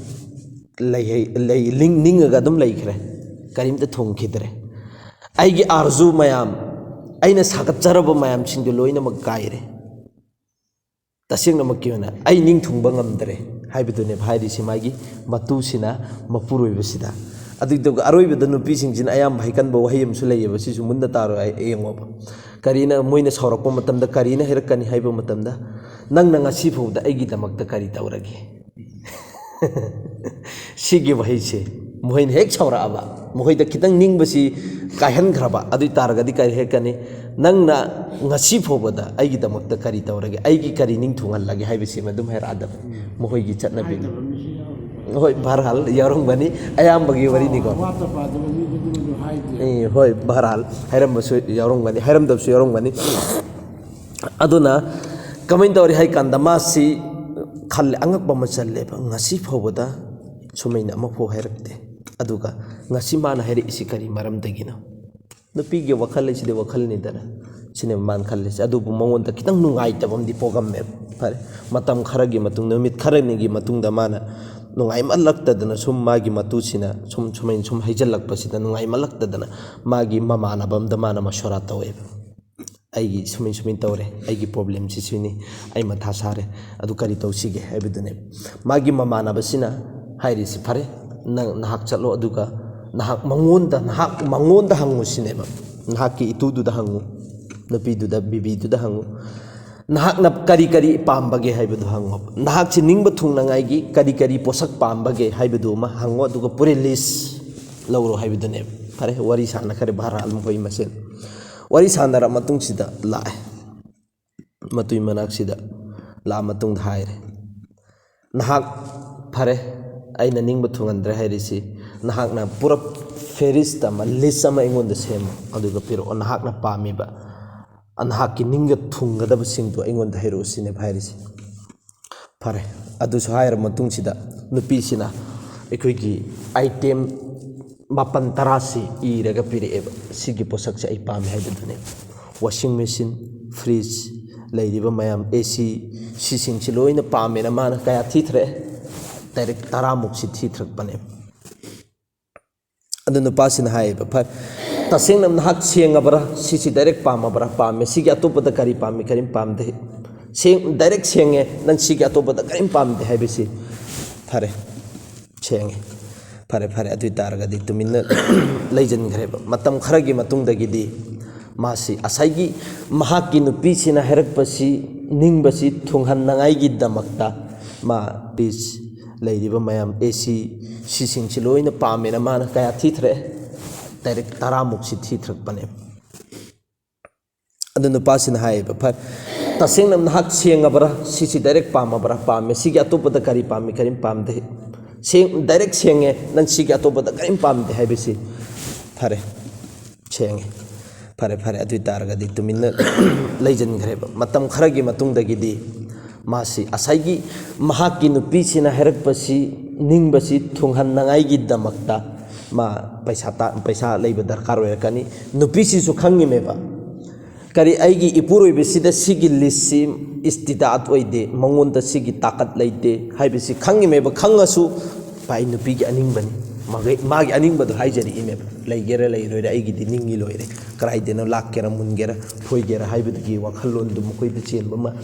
ꯂꯩ, ꯂꯩ, ꯅꯤꯡ-, ꯅꯤꯡꯉꯒ ꯑꯗꯨꯝ ꯂꯩꯈ꯭ꯔꯦ꯫ ꯀꯔꯤꯝꯇ ꯊꯨꯡꯈꯤꯗ꯭ꯔꯦ꯫ ꯑꯩꯒꯤ ꯑꯥꯔꯖꯨ ꯃꯌꯥꯝ, ꯑꯩꯅ ꯁꯥꯒꯠꯆꯔꯕ ꯃꯌꯥꯝꯁꯤꯡꯗꯨ ꯂꯣꯏꯅꯃꯛ ꯀꯥꯏꯔꯦ꯫ ꯇꯁꯦꯡꯅꯃꯛꯀꯤ ꯑꯣꯏꯅ ꯑꯩ ꯅꯤꯡꯊꯨꯡꯕ ꯉꯝꯗ꯭ꯔꯦ" ꯍꯥꯏꯕꯗꯨꯅꯦꯕ ꯍꯥꯏꯔꯤꯁꯤ ꯃꯥꯒꯤ ꯃꯇꯨꯁꯤꯅ ꯃꯄꯨꯔꯣꯏꯕꯁꯤꯗ꯫ ꯑꯗꯨꯗꯨꯒ ꯑꯔꯣꯏꯕꯗ ꯅꯨꯄꯤꯁꯤꯡꯁꯤꯅ ꯑꯌꯥꯝꯕ ꯍꯥꯏꯒꯟꯕ ꯋꯥꯍꯩ ꯑꯃꯁꯨ ꯂꯩꯌꯦꯕ, ꯁꯤꯁꯨ ꯃꯨꯟꯅ ꯇꯥꯔꯣ, ꯑꯩ ꯌꯦꯡꯉꯣꯕ꯫ ꯀꯔꯤꯅ ꯃꯣꯏꯅ ꯁꯥꯎꯔꯛꯄ ꯃꯇꯝꯗ ꯀꯔꯤꯅ ꯍꯥꯏꯔꯛꯀꯅꯤ ꯍꯥꯏꯕ ꯃꯇꯝꯗ, "ꯅꯪꯅ ꯉꯁꯤ ꯐꯥꯎꯕꯗ ꯑꯩꯒꯤꯗꯃꯛꯇ ꯀꯔꯤ ꯇꯧꯔꯒꯦ?" ꯁꯤꯒꯤ ꯋꯥꯍꯩꯁꯦ ꯃꯈꯣꯏꯅ ꯍꯦꯛ ꯁꯥꯎꯔꯛꯑꯕ, ꯃꯈꯣꯏꯗ ꯈꯤꯇꯪ ꯅꯤꯡꯕꯁꯤ ꯀꯥꯏꯍꯟꯈ꯭ꯔꯕ, ꯑꯗꯨ ꯑꯣꯏ ꯇꯥꯔꯒꯗꯤ ꯀꯔꯤ ꯍꯥꯏꯔꯛꯀꯅꯤ? "ꯅꯪꯅ ꯉꯁꯤ ꯐꯥꯎꯕꯗ ꯑꯩꯒꯤꯗꯃꯛꯇ ꯀꯔꯤ ꯇꯧꯔꯒꯦ? ꯑꯩꯒꯤ ꯀꯔꯤ ꯅꯤꯡꯊꯨꯡꯍꯜꯂꯒꯦ?" ꯍꯥꯏꯕꯁꯤꯃ ꯑꯗꯨꯝ ꯍꯥꯏꯔꯛꯑꯗꯕ ꯃꯈꯣꯏꯒꯤ ꯆꯠꯅꯕꯤꯅꯤ꯫ ꯍꯣꯏ, ꯚꯔꯍꯥꯜ ꯌꯥꯎꯔꯝꯒꯅꯤ, ꯑꯌꯥꯝꯕꯒꯤ ꯋꯥꯔꯤꯅꯤꯀꯣ꯫ ꯑꯦ, ꯍꯣꯏ, ꯚꯔꯍꯥꯜ ꯍꯥꯏꯔꯝꯕꯁꯨ ꯌꯥꯎꯔꯝꯒꯅꯤ, ꯍꯥꯏꯔꯝꯗꯕꯁꯨ ꯌꯥꯎꯔꯝꯒꯅꯤ꯫ ꯑꯗꯨꯅ ꯀꯃꯥꯏꯅ ꯇꯧꯔꯤ ꯍꯥꯏ ꯀꯥꯟꯗ ꯃꯥꯁꯤ ꯈꯜꯂꯦ, ꯑꯉꯛꯄ ꯑꯃ ꯆꯜꯂꯦꯕ, "ꯉꯁꯤ ꯐꯥꯎꯕꯗ ꯁꯨꯃꯥꯏꯅ ꯑꯃꯐꯥꯎ ꯍꯥꯏꯔꯛꯇꯦ, ꯑꯗꯨꯒ ꯉꯁꯤ ꯃꯥꯅ ꯍꯥꯏꯔꯛꯏꯁꯤ ꯀꯔꯤ ꯃꯔꯝꯗꯒꯤꯅꯣ?" ꯅꯨꯄꯤꯒꯤ ꯋꯥꯈꯜ ꯍꯥꯏꯁꯤꯗꯤ ꯋꯥꯈꯜꯅꯤꯗꯅ, ꯁꯤꯅꯦꯕ ꯃꯥꯅ ꯈꯜꯂꯤꯁꯦ꯫ ꯑꯗꯨꯕꯨ ꯃꯉꯣꯟꯗ ꯈꯤꯇꯪ ꯅꯨꯡꯉꯥꯏꯇꯕ ꯑꯃꯗꯤ ꯄꯣꯛꯑꯝꯃꯦꯕ꯫ ꯐꯔꯦ, ꯃꯇꯝ ꯈꯔꯒꯤ ꯃꯇꯨꯡꯗ, ꯅꯨꯃꯤꯠ ꯈꯔꯅꯤꯒꯤ ꯃꯇꯨꯡꯗ ꯃꯥꯅ ꯅꯨꯡꯉꯥꯏꯃꯜꯂꯛꯇꯗꯅ ꯁꯨꯝ ꯃꯥꯒꯤ ꯃꯇꯨꯁꯤꯅ ꯁꯨꯝ ꯁꯨꯃꯥꯏꯅ ꯁꯨꯝ ꯍꯩꯖꯤꯜꯂꯛꯄꯁꯤꯗ ꯅꯨꯡꯉꯥꯏꯃꯜꯂꯛꯇꯗꯅ ꯃꯥꯒꯤ ꯃꯃꯥꯟꯅꯕ ꯑꯃꯗ ꯃꯥꯅ ꯃꯁꯣꯔꯥ ꯇꯧꯋꯦꯕ꯫ "ꯑꯩꯒꯤ ꯁꯨꯃꯥꯏ ꯁꯨꯃꯥꯏꯅ ꯇꯧꯔꯦ, ꯑꯩꯒꯤ ꯄ꯭ꯔꯣꯕ꯭ꯂꯦꯝꯁꯤ ꯁꯤꯅꯤ, ꯑꯩ ꯃꯊꯥ ꯁꯥꯔꯦ, ꯑꯗꯨ ꯀꯔꯤ ꯇꯧꯁꯤꯒꯦ?" ꯍꯥꯏꯕꯗꯨꯅꯦꯕ꯫ ꯃꯥꯒꯤ ꯃꯃꯥꯟꯅꯕꯁꯤꯅ ꯍꯥꯏꯔꯤꯁꯤ, "ꯐꯔꯦ, ꯅꯪ ꯅꯍꯥꯛ ꯆꯠꯂꯣ, ꯑꯗꯨꯒ ꯅꯍꯥꯛ ꯃꯉꯣꯟꯗ, ꯅꯍꯥꯛ ꯃꯉꯣꯟꯗ ꯍꯪꯉꯨ" ꯁꯤꯅꯦꯕ꯫ "ꯅꯍꯥꯛꯀꯤ ꯏꯇꯨꯗꯨꯗ ꯍꯪꯉꯨ, ꯅꯨꯄꯤꯗꯨꯗ, ꯕꯤꯕꯤꯗꯨꯗ ꯍꯪꯉꯨ꯫ ꯅꯍꯥꯛꯅ ꯀꯔꯤ ꯀꯔꯤ ꯄꯥꯝꯕꯒꯦ ꯍꯥꯏꯕꯗꯨ ꯍꯪꯉꯣ꯫ ꯅꯍꯥꯛꯁꯤ ꯅꯤꯡꯕ ꯊꯨꯡꯅꯉꯥꯏꯒꯤ ꯀꯔꯤ ꯀꯔꯤ ꯄꯣꯠꯁꯛ ꯄꯥꯝꯕꯒꯦ ꯍꯥꯏꯕꯗꯨ ꯑꯃ ꯍꯪꯉꯣ, ꯑꯗꯨꯒ ꯄꯨꯔꯦ ꯂꯤꯁ ꯂꯧꯔꯣ" ꯍꯥꯏꯕꯗꯨꯅꯦꯕ꯫ ꯐꯔꯦ, ꯋꯥꯔꯤ ꯁꯥꯟꯅꯈꯔꯦ ꯚꯥꯔꯥ ꯃꯈꯣꯏ ꯃꯁꯦꯟ꯫ ꯋꯥꯔꯤ ꯁꯥꯟꯅꯔ ꯃꯇꯨꯡꯁꯤꯗ ꯂꯥꯛꯑꯦ꯫ ꯃꯇꯨꯏ ꯃꯅꯥꯛꯁꯤꯗ ꯂꯥꯛꯑ ꯃꯇꯨꯡꯗ ꯍꯥꯏꯔꯦ, "ꯅꯍꯥꯛ, ꯐꯔꯦ, ꯑꯩꯅ ꯅꯤꯡꯕ ꯊꯨꯡꯍꯟꯗ꯭ꯔꯦ ꯍꯥꯏꯔꯤꯁꯤ, ꯅꯍꯥꯛꯅ ꯄꯨꯔꯞ ꯐꯦꯔꯤꯁꯇ ꯑꯃ, ꯂꯤꯁ ꯑꯃ ꯑꯩꯉꯣꯟꯗ ꯁꯦꯝꯃꯨ, ꯑꯗꯨꯒ ꯄꯤꯔꯛꯑꯣ, ꯅꯍꯥꯛꯅ ꯄꯥꯝꯃꯤꯕ, ꯅꯍꯥꯛꯀꯤ ꯅꯤꯡꯒ ꯊꯨꯡꯒꯗꯕꯁꯤꯡꯗꯨ ꯑꯩꯉꯣꯟꯗ ꯍꯥꯏꯔꯛꯎ" ꯁꯤꯅꯦꯕ ꯍꯥꯏꯔꯤꯁꯤ꯫ ꯐꯔꯦ, ꯑꯗꯨꯁꯨ ꯍꯥꯏꯔ ꯃꯇꯨꯡꯁꯤꯗ ꯅꯨꯄꯤꯁꯤꯅ ꯑꯩꯈꯣꯏꯒꯤ ꯑꯥꯏꯇꯦꯝ ꯃꯥꯄꯟ ꯇꯔꯥꯁꯤ ꯏꯔꯒ ꯄꯤꯔꯛꯑꯦꯕ꯫ "ꯁꯤꯒꯤ ꯄꯣꯠꯁꯛꯁꯦ ꯑꯩ ꯄꯥꯝꯃꯦ" ꯍꯥꯏꯕꯗꯨꯅꯦ꯫ ꯋꯥꯁꯤꯡ ꯃꯦꯆꯤꯟ, ꯐ꯭ꯔꯤꯖ, ꯂꯩꯔꯤꯕ ꯃꯌꯥꯝ, ꯑꯦ ꯁꯤ, ꯁꯤꯁꯤꯡꯁꯤ ꯂꯣꯏꯅ ꯄꯥꯝꯃꯦꯅ ꯃꯥꯅ ꯀꯌꯥ ꯊꯤꯊꯔꯛꯑꯦ? ꯗꯥꯏꯔꯦꯛ ꯇꯔꯥꯃꯨꯛꯁꯤ ꯊꯤꯊꯔꯛꯄꯅꯦ꯫ ꯑꯗꯨ ꯅꯨꯄꯥꯁꯤꯅ ꯍꯥꯏꯌꯦꯕ, "ꯐꯔꯦ, ꯇꯁꯦꯡꯅ ꯅꯍꯥꯛ ꯁꯦꯡꯉꯕ꯭ꯔꯥ? ꯁꯤꯁꯤ ꯗꯥꯏꯔꯦꯛ ꯄꯥꯝꯃꯕ꯭ꯔꯥ?" "ꯄꯥꯝꯃꯦ"꯫ "ꯁꯤꯒꯤ ꯑꯇꯣꯞꯄꯗ ꯀꯔꯤ ꯄꯥꯝꯃꯤ, ꯀꯔꯤꯝ ꯄꯥꯝꯗꯦ"꯫ "ꯁꯦꯡ-, ꯗꯥꯏꯔꯦꯛ ꯁꯦꯡꯉꯦ, ꯅꯪ ꯁꯤꯒꯤ ꯑꯇꯣꯞꯄꯗ ꯀꯔꯤꯝ ꯄꯥꯝꯗꯦ" ꯍꯥꯏꯕꯁꯤ꯫ ꯐꯔꯦ, ꯁꯦꯡꯉꯦ꯫ ꯐꯔꯦ, ꯐꯔꯦ, ꯑꯗꯨ ꯑꯣꯏ ꯇꯥꯔꯒꯗꯤ ꯇꯨꯃꯤꯟꯅ ꯂꯩꯁꯤꯟꯈ꯭ꯔꯦꯕ꯫ ꯃꯇꯝ ꯈꯔꯒꯤ ꯃꯇꯨꯡꯗꯒꯤꯗꯤ ꯃꯥꯁꯤ ꯉꯁꯥꯏꯒꯤ ꯃꯍꯥꯛꯀꯤ ꯅꯨꯄꯤꯁꯤꯅ ꯍꯥꯏꯔꯛꯄꯁꯤ ꯅꯤꯡꯕꯁꯤ ꯊꯨꯡꯍꯟꯅꯉꯥꯏꯒꯤꯗꯃꯛꯇ ꯃꯥ ꯐ꯭ꯔꯤꯖ, ꯂꯩꯔꯤꯕ ꯃꯌꯥꯝ, ꯑꯦ ꯁꯤ, ꯁꯤꯁꯤꯡꯁꯤ ꯂꯣꯏꯅ ꯄꯥꯝꯃꯦꯅ ꯃꯥꯅ ꯀꯌꯥ ꯊꯤꯊꯔꯛꯑꯦ? ꯗꯥꯏꯔꯦꯛ ꯇꯔꯥꯃꯨꯛꯁꯤ ꯊꯤꯊꯔꯛꯄꯅꯦ꯫ ꯑꯗꯨ ꯅꯨꯄꯥꯁꯤꯅ ꯍꯥꯏꯌꯦꯕ, "ꯐꯔꯦ, ꯇꯁꯦꯡꯅ ꯅꯍꯥꯛ ꯁꯦꯡꯉꯕ꯭ꯔꯥ? ꯁꯤꯁꯤ ꯗꯥꯏꯔꯦꯛ ꯄꯥꯝꯃꯕ꯭ꯔꯥ?" "ꯄꯥꯝꯃꯦ"꯫ "ꯁꯤꯒꯤ ꯑꯇꯣꯞꯄꯗ ꯀꯔꯤ ꯄꯥꯝꯃꯤ, ꯀꯔꯤꯝ ꯄꯥꯝꯗꯦ"꯫ "ꯁꯦꯡ-, ꯗꯥꯏꯔꯦꯛ ꯁꯦꯡꯉꯦ, ꯅꯪ ꯁꯤꯒꯤ ꯑꯇꯣꯞꯄꯗ ꯀꯔꯤꯝ ꯄꯥꯝꯗꯦ" ꯍꯥꯏꯕꯁꯤ꯫ ꯐꯔꯦ, ꯁꯦꯡꯉꯦ꯫ ꯐꯔꯦ, ꯐꯔꯦ, ꯑꯗꯨ ꯑꯣꯏ ꯇꯥꯔꯒꯗꯤ ꯇꯨꯃꯤꯟꯅ ꯂꯩꯁꯤꯟꯈ꯭ꯔꯦꯕ꯫ ꯃꯇꯝ ꯈꯔꯒꯤ ꯃꯇꯨꯡꯗꯒꯤꯗꯤ ꯃꯥꯁꯤ ꯉꯁꯥꯏꯒꯤ ꯃꯍꯥꯛꯀꯤ ꯅꯨꯄꯤꯁꯤꯅ ꯍꯥꯏꯔꯛꯄꯁꯤ ꯅꯤꯡꯕꯁꯤ ꯊꯨꯡꯍꯟꯅꯉꯥꯏꯒꯤꯗꯃꯛꯇ ꯃꯥ ꯄꯩꯁꯥ ꯇꯥ-, ꯄꯩꯁꯥ ꯂꯩꯕ ꯗꯔꯀꯥꯔ ꯑꯣꯏꯔꯛꯀꯅꯤ꯫ ꯅꯨꯄꯤꯁꯤꯁꯨ ꯈꯪꯉꯤꯃꯦꯕ, ꯀꯔꯤ, ꯑꯩꯒꯤ ꯏꯄꯨꯔꯣꯏꯕꯁꯤꯗ ꯁꯤꯒꯤ ꯂꯤꯁꯁꯤ ꯏꯁꯇꯤꯗꯥꯠ ꯑꯣꯏꯗꯦ, ꯃꯉꯣꯟꯗ ꯁꯤꯒꯤ ꯇꯥꯀꯠ ꯂꯩꯇꯦ ꯍꯥꯏꯕꯁꯤ ꯈꯪꯉꯤꯃꯦꯕ꯫ ꯈꯪꯉꯁꯨ ꯚꯥꯏ, ꯅꯨꯄꯤꯒꯤ ꯑꯅꯤꯡꯕꯅꯤ, ꯃꯥꯒꯤ, ꯃꯥꯒꯤ ꯑꯅꯤꯡꯕꯗꯣ ꯍꯥꯏꯖꯔꯛꯏꯃꯦꯕ꯫ ꯂꯩꯒꯦꯔꯥ ꯂꯩꯔꯣꯏꯔꯥ, ꯑꯩꯒꯤꯗꯤ ꯅꯤꯡꯉꯤ ꯂꯣꯏꯔꯦ꯫ ꯀꯗꯥꯏꯗꯅꯣ ꯂꯥꯛꯀꯦꯔꯥ, ꯃꯨꯟꯒꯦꯔꯥ, ꯐꯣꯏꯒꯦꯔꯥ ꯍꯥꯏꯕꯗꯨꯒꯤ ꯋꯥꯈꯜꯂꯣꯟꯗꯨ ꯃꯈꯣꯏꯗ ꯆꯦꯟꯕ ꯑꯃ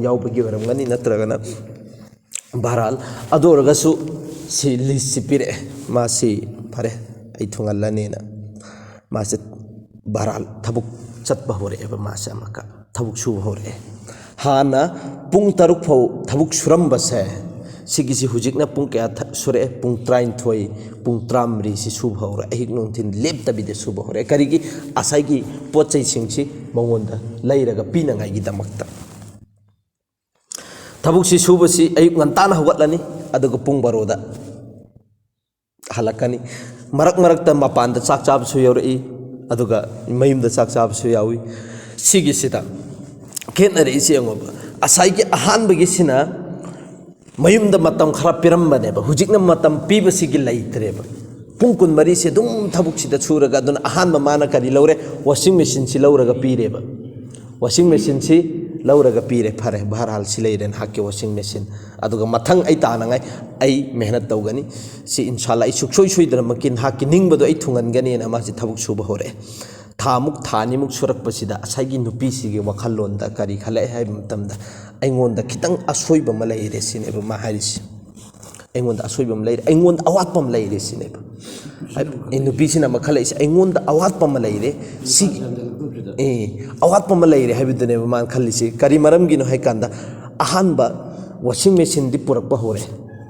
ꯌꯥꯎꯕꯒꯤ ꯑꯣꯏꯔꯝꯒꯅꯤ꯫ ꯅꯠꯇ꯭ꯔꯒꯅ ꯕꯍꯔꯍꯥꯜ, ꯑꯗꯨ ꯑꯣꯏꯔꯒꯁꯨ ꯁꯤ ꯂꯤꯁꯁꯤ ꯄꯤꯔꯛꯑꯦ꯫ ꯃꯥꯁꯤ ꯐꯔꯦ, ꯑꯩ ꯊꯨꯡꯍꯜꯂꯅꯦꯅ ꯃꯥꯁꯦ ꯕꯍꯔꯍꯥꯜ ꯊꯕꯛ ꯆꯠꯄ ꯍꯧꯔꯛꯑꯦꯕ꯫ ꯃꯥꯁꯦ ꯑꯃꯨꯛꯀ ꯊꯕꯛ ꯁꯨꯕ ꯍꯧꯔꯛꯑꯦ꯫ ꯍꯥꯟꯅ ꯄꯨꯡ ꯇꯔꯨꯛ ꯐꯥꯎ ꯊꯕꯛ ꯁꯨꯔꯝꯕꯁꯦ, ꯁꯤꯒꯤꯁꯤ ꯍꯧꯖꯤꯛꯅ ꯄꯨꯡ ꯀꯌꯥ ꯊ-, ꯁꯨꯔꯛꯑꯦ? ꯄꯨꯡ ꯇꯔꯥꯅꯤꯊꯣꯏ, ꯄꯨꯡ ꯇꯔꯥꯃꯔꯤꯁꯤ ꯁꯨꯕ ꯍꯧꯔꯦ꯫ ꯑꯍꯤꯡ ꯅꯨꯡꯊꯤꯟ ꯂꯦꯞꯇꯕꯤꯗ ꯁꯨꯕ ꯍꯧꯔꯦ꯫ ꯀꯔꯤꯒꯤ? ꯉꯁꯥꯏꯒꯤ ꯄꯣꯠ ꯆꯩꯁꯤꯡꯁꯤ ꯃꯉꯣꯟꯗ ꯂꯩꯔꯒ ꯄꯤꯅꯉꯥꯏꯒꯤꯗꯃꯛꯇ꯫ ꯊꯕꯛꯁꯤ ꯁꯨꯕꯁꯤ ꯑꯌꯨꯛ ꯉꯟꯇꯥꯅ ꯍꯧꯒꯠꯂꯅꯤ, ꯑꯗꯨꯒ ꯄꯨꯡ ꯕꯥꯔꯣꯗ ꯍꯜꯂꯛꯀꯅꯤ꯫ ꯃꯔꯛ ꯃꯔꯛꯇ ꯃꯄꯥꯟꯗ ꯆꯥꯛ ꯆꯥꯕꯁꯨ ꯌꯥꯎꯔꯛꯏ, ꯑꯗꯨꯒ ꯃꯌꯨꯝꯗ ꯆꯥꯛ ꯆꯥꯕꯁꯨ ꯌꯥꯎꯏ꯫ ꯁꯤꯒꯤꯁꯤꯗ ꯈꯦꯠꯅꯔꯛꯏꯁꯤ ꯌꯦꯡꯉꯣꯕ꯫ ꯉꯁꯥꯏꯒꯤ ꯑꯍꯥꯟꯕꯒꯤꯁꯤꯅ ꯃꯌꯨꯝꯗ ꯃꯇꯝ ꯈꯔ ꯄꯤꯔꯝꯕꯅꯦꯕ, ꯍꯧꯖꯤꯛꯅ ꯃꯇꯝ ꯄꯤꯕꯁꯤꯒꯤ ꯂꯩꯇ꯭ꯔꯦꯕ꯫ ꯄꯨꯡ ꯀꯨꯟꯃꯔꯤꯁꯦ ꯑꯗꯨꯝ ꯊꯕꯛꯁꯤꯗ ꯁꯨꯔꯒ, ꯑꯗꯨꯅ ꯑꯍꯥꯟꯕ ꯃꯥꯅ ꯀꯔꯤ ꯂꯧꯔꯦ? ꯋꯥꯁꯤꯡ ꯃꯦꯆꯤꯟꯁꯤ ꯂꯧꯔꯒ ꯄꯤꯔꯦꯕ꯫ ꯋꯥꯁꯤꯡ ꯃꯦꯆꯤꯟꯁꯤ ꯂꯧꯔꯒ ꯄꯤꯔꯦ꯫ ꯐꯔꯦ, ꯕꯍꯔꯍꯥꯜ ꯁꯤ ꯂꯩꯔꯦ ꯅꯍꯥꯛꯀꯤ ꯋꯥꯁꯤꯡ ꯃꯦꯆꯤꯟ, ꯑꯗꯨꯒ ꯃꯊꯪ ꯑꯩ ꯇꯥꯅꯉꯥꯏ ꯑꯩ ꯃꯦꯍꯅꯠ ꯇꯧꯒꯅꯤ꯫ ꯁꯤ ꯏꯟꯁꯥꯜꯂꯥ ꯑꯩ ꯁꯨꯛꯁꯣꯏ ꯁꯣꯏꯗꯅꯃꯛꯀꯤ ꯅꯍꯥꯛꯀꯤ ꯅꯤꯡꯕꯗꯣ ꯑꯩ ꯊꯨꯡꯍꯟꯒꯅꯤꯅ ꯃꯥꯁꯤ ꯊꯕꯛ ꯁꯨꯕ ꯍꯧꯔꯛꯑꯦ꯫ ꯊꯥꯃꯨꯛ, ꯊꯥ ꯑꯅꯤꯃꯨꯛ ꯁꯨꯔꯛꯄꯁꯤꯗ ꯉꯁꯥꯏꯒꯤ ꯅꯨꯄꯤꯁꯤꯒꯤ ꯋꯥꯈꯜꯂꯣꯟꯗ ꯀꯔꯤ ꯈꯜꯂꯛꯑꯦ ꯍꯥꯏꯕ ꯃꯇꯝꯗ, "ꯑꯩꯉꯣꯟꯗ ꯈꯤꯇꯪ ꯑꯁꯣꯏꯕ ꯑꯃ ꯂꯩꯔꯦ" ꯁꯤꯅꯦꯕ ꯃꯥ ꯍꯥꯏꯔꯤꯁꯦ꯫ "ꯑꯩꯉꯣꯟꯗ ꯑꯁꯣꯏꯕ ꯑꯃ ꯂꯩꯔꯦ, ꯑꯩꯉꯣꯟꯗ ꯑꯋꯥꯠꯄ ꯑꯃ ꯂꯩꯔꯦ" ꯁꯤꯅꯦꯕ꯫ ꯑꯩ, ꯅꯨꯄꯤꯁꯤꯅ ꯑꯃ ꯈꯜꯂꯛꯏꯁꯦ, "ꯑꯩꯉꯣꯟꯗ ꯑꯋꯥꯠꯄ ꯑꯃ ꯂꯩꯔꯦ꯫ ꯁꯤ, ꯑꯦ, ꯑꯋꯥꯠꯄ ꯑꯃ ꯂꯩꯔꯦ" ꯍꯥꯏꯕꯗꯨꯅꯦꯕ ꯃꯥꯅ ꯈꯜꯂꯤꯁꯦ꯫ ꯀꯔꯤ ꯃꯔꯝꯒꯤꯅꯣ ꯍꯥꯏ ꯀꯥꯟꯗ, ꯑꯍꯥꯟꯕ ꯋꯥꯁꯤꯡ ꯃꯦꯆꯤꯟꯗꯤ ꯄꯨꯔꯛꯄ ꯍꯧꯔꯦ,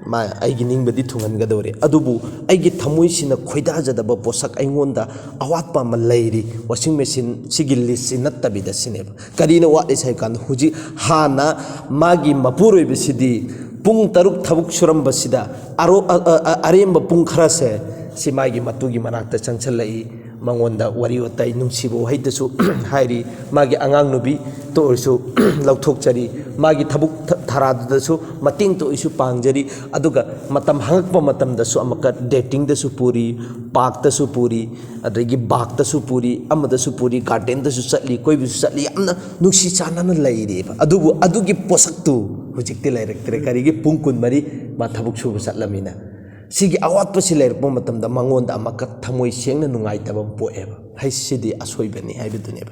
ꯃꯥ ꯑꯩꯒꯤ ꯅꯤꯡꯕꯗꯤ ꯊꯨꯡꯍꯟꯒꯗꯧꯔꯦ, ꯑꯗꯨꯕꯨ ꯑꯩꯒꯤ ꯊꯃꯣꯏꯁꯤꯅ ꯈꯣꯏꯗꯥꯖꯗꯕ ꯄꯣꯠꯁꯛ ꯑꯩꯉꯣꯟꯗ ꯑꯋꯥꯠꯄ ꯑꯃ ꯂꯩꯔꯤ, ꯋꯥꯁꯤꯡ ꯃꯦꯆꯤꯟ ꯁꯤꯒꯤ ꯂꯤꯁꯁꯤ ꯅꯠꯇꯕꯤꯗ ꯁꯤꯅꯦꯕ꯫ ꯀꯔꯤꯅꯣ ꯋꯥꯠꯂꯤꯁꯦ ꯍꯥꯏ ꯀꯥꯟꯗ, ꯍꯧꯖꯤꯛ ꯍꯥꯟꯅ ꯃꯥꯒꯤ ꯃꯄꯨꯔꯣꯏꯕꯁꯤꯗꯤ ꯄꯨꯡ ꯇꯔꯨꯛ ꯊꯕꯛ ꯁꯨꯔꯝꯕꯁꯤꯗ ꯑꯔꯣ-, ꯑ-, ꯑ-, ꯑ-, ꯑꯔꯦꯝꯕ ꯄꯨꯡ ꯈꯔꯁꯦ ꯁꯤ ꯃꯥꯒꯤ ꯃꯇꯨꯒꯤ ꯃꯅꯥꯛꯇ ꯆꯪꯁꯤꯜꯂꯛꯏ꯫ ꯃꯉꯣꯟꯗ ꯋꯥꯔꯤ ꯋꯥꯇꯥꯏ, ꯅꯨꯡꯁꯤꯕ ꯋꯥꯍꯩꯗꯁꯨ ꯍꯥꯏꯔꯤ, ꯃꯥꯒꯤ ꯑꯉꯥꯡ ꯅꯨꯕꯤꯇ ꯑꯣꯏꯔꯁꯨ ꯂꯧꯊꯣꯛꯆꯔꯤ, ꯃꯥꯒꯤ ꯊꯕꯛ ꯊ- ꯊꯔꯥꯗꯨꯗꯁꯨ ꯃꯇꯦꯡꯇ ꯑꯣꯏꯔꯁꯨ ꯄꯥꯡꯖꯔꯤ꯫ ꯑꯗꯨꯒ ꯃꯇꯝ ꯍꯪꯉꯛꯄ ꯃꯇꯝꯗꯁꯨ ꯑꯃꯨꯛꯀ ꯗꯦꯇꯤꯡꯗꯁꯨ ꯄꯨꯔꯤ, ꯄꯥꯔꯛꯇꯁꯨ ꯄꯨꯔꯤ, ꯑꯗꯒꯤ ꯕꯥꯛꯇꯁꯨ ꯄꯨꯔꯤ, ꯑꯃꯗꯁꯨ ꯄꯨꯔꯤ, ꯒꯥꯔꯗꯦꯟꯗꯁꯨ ꯆꯠꯂꯤ, ꯀꯣꯏꯕꯁꯨ ꯆꯠꯂꯤ, ꯌꯥꯝꯅ ꯅꯨꯡꯁꯤ ꯆꯥꯟꯅꯅ ꯂꯩꯔꯤꯕ꯫ ꯑꯗꯨꯕꯨ ꯑꯗꯨꯒꯤ ꯄꯣꯠꯁꯛꯇꯨ ꯍꯧꯖꯤꯛꯇꯤ ꯂꯩꯔꯛꯇ꯭ꯔꯦ꯫ ꯀꯔꯤꯒꯤ? ꯄꯨꯡ ꯀꯨꯟꯃꯔꯤ ꯃꯥ ꯊꯕꯛ ꯁꯨꯕ ꯆꯠꯂꯝꯅꯤꯅ꯫ ꯁꯤꯒꯤ ꯑꯋꯥꯠꯄꯁꯤ ꯂꯩꯔꯛꯄ ꯃꯇꯝꯗ ꯃꯉꯣꯟꯗ ꯑꯃꯨꯛꯀ ꯊꯃꯣꯏ ꯁꯦꯡꯅ ꯅꯨꯡꯉꯥꯏꯇꯕ ꯑꯃ ꯄꯣꯛꯑꯦꯕ꯫ ꯍꯩꯁꯤꯗꯤ ꯑꯁꯣꯏꯕꯅꯤ ꯍꯥꯏꯕꯗꯨꯅꯦꯕ꯫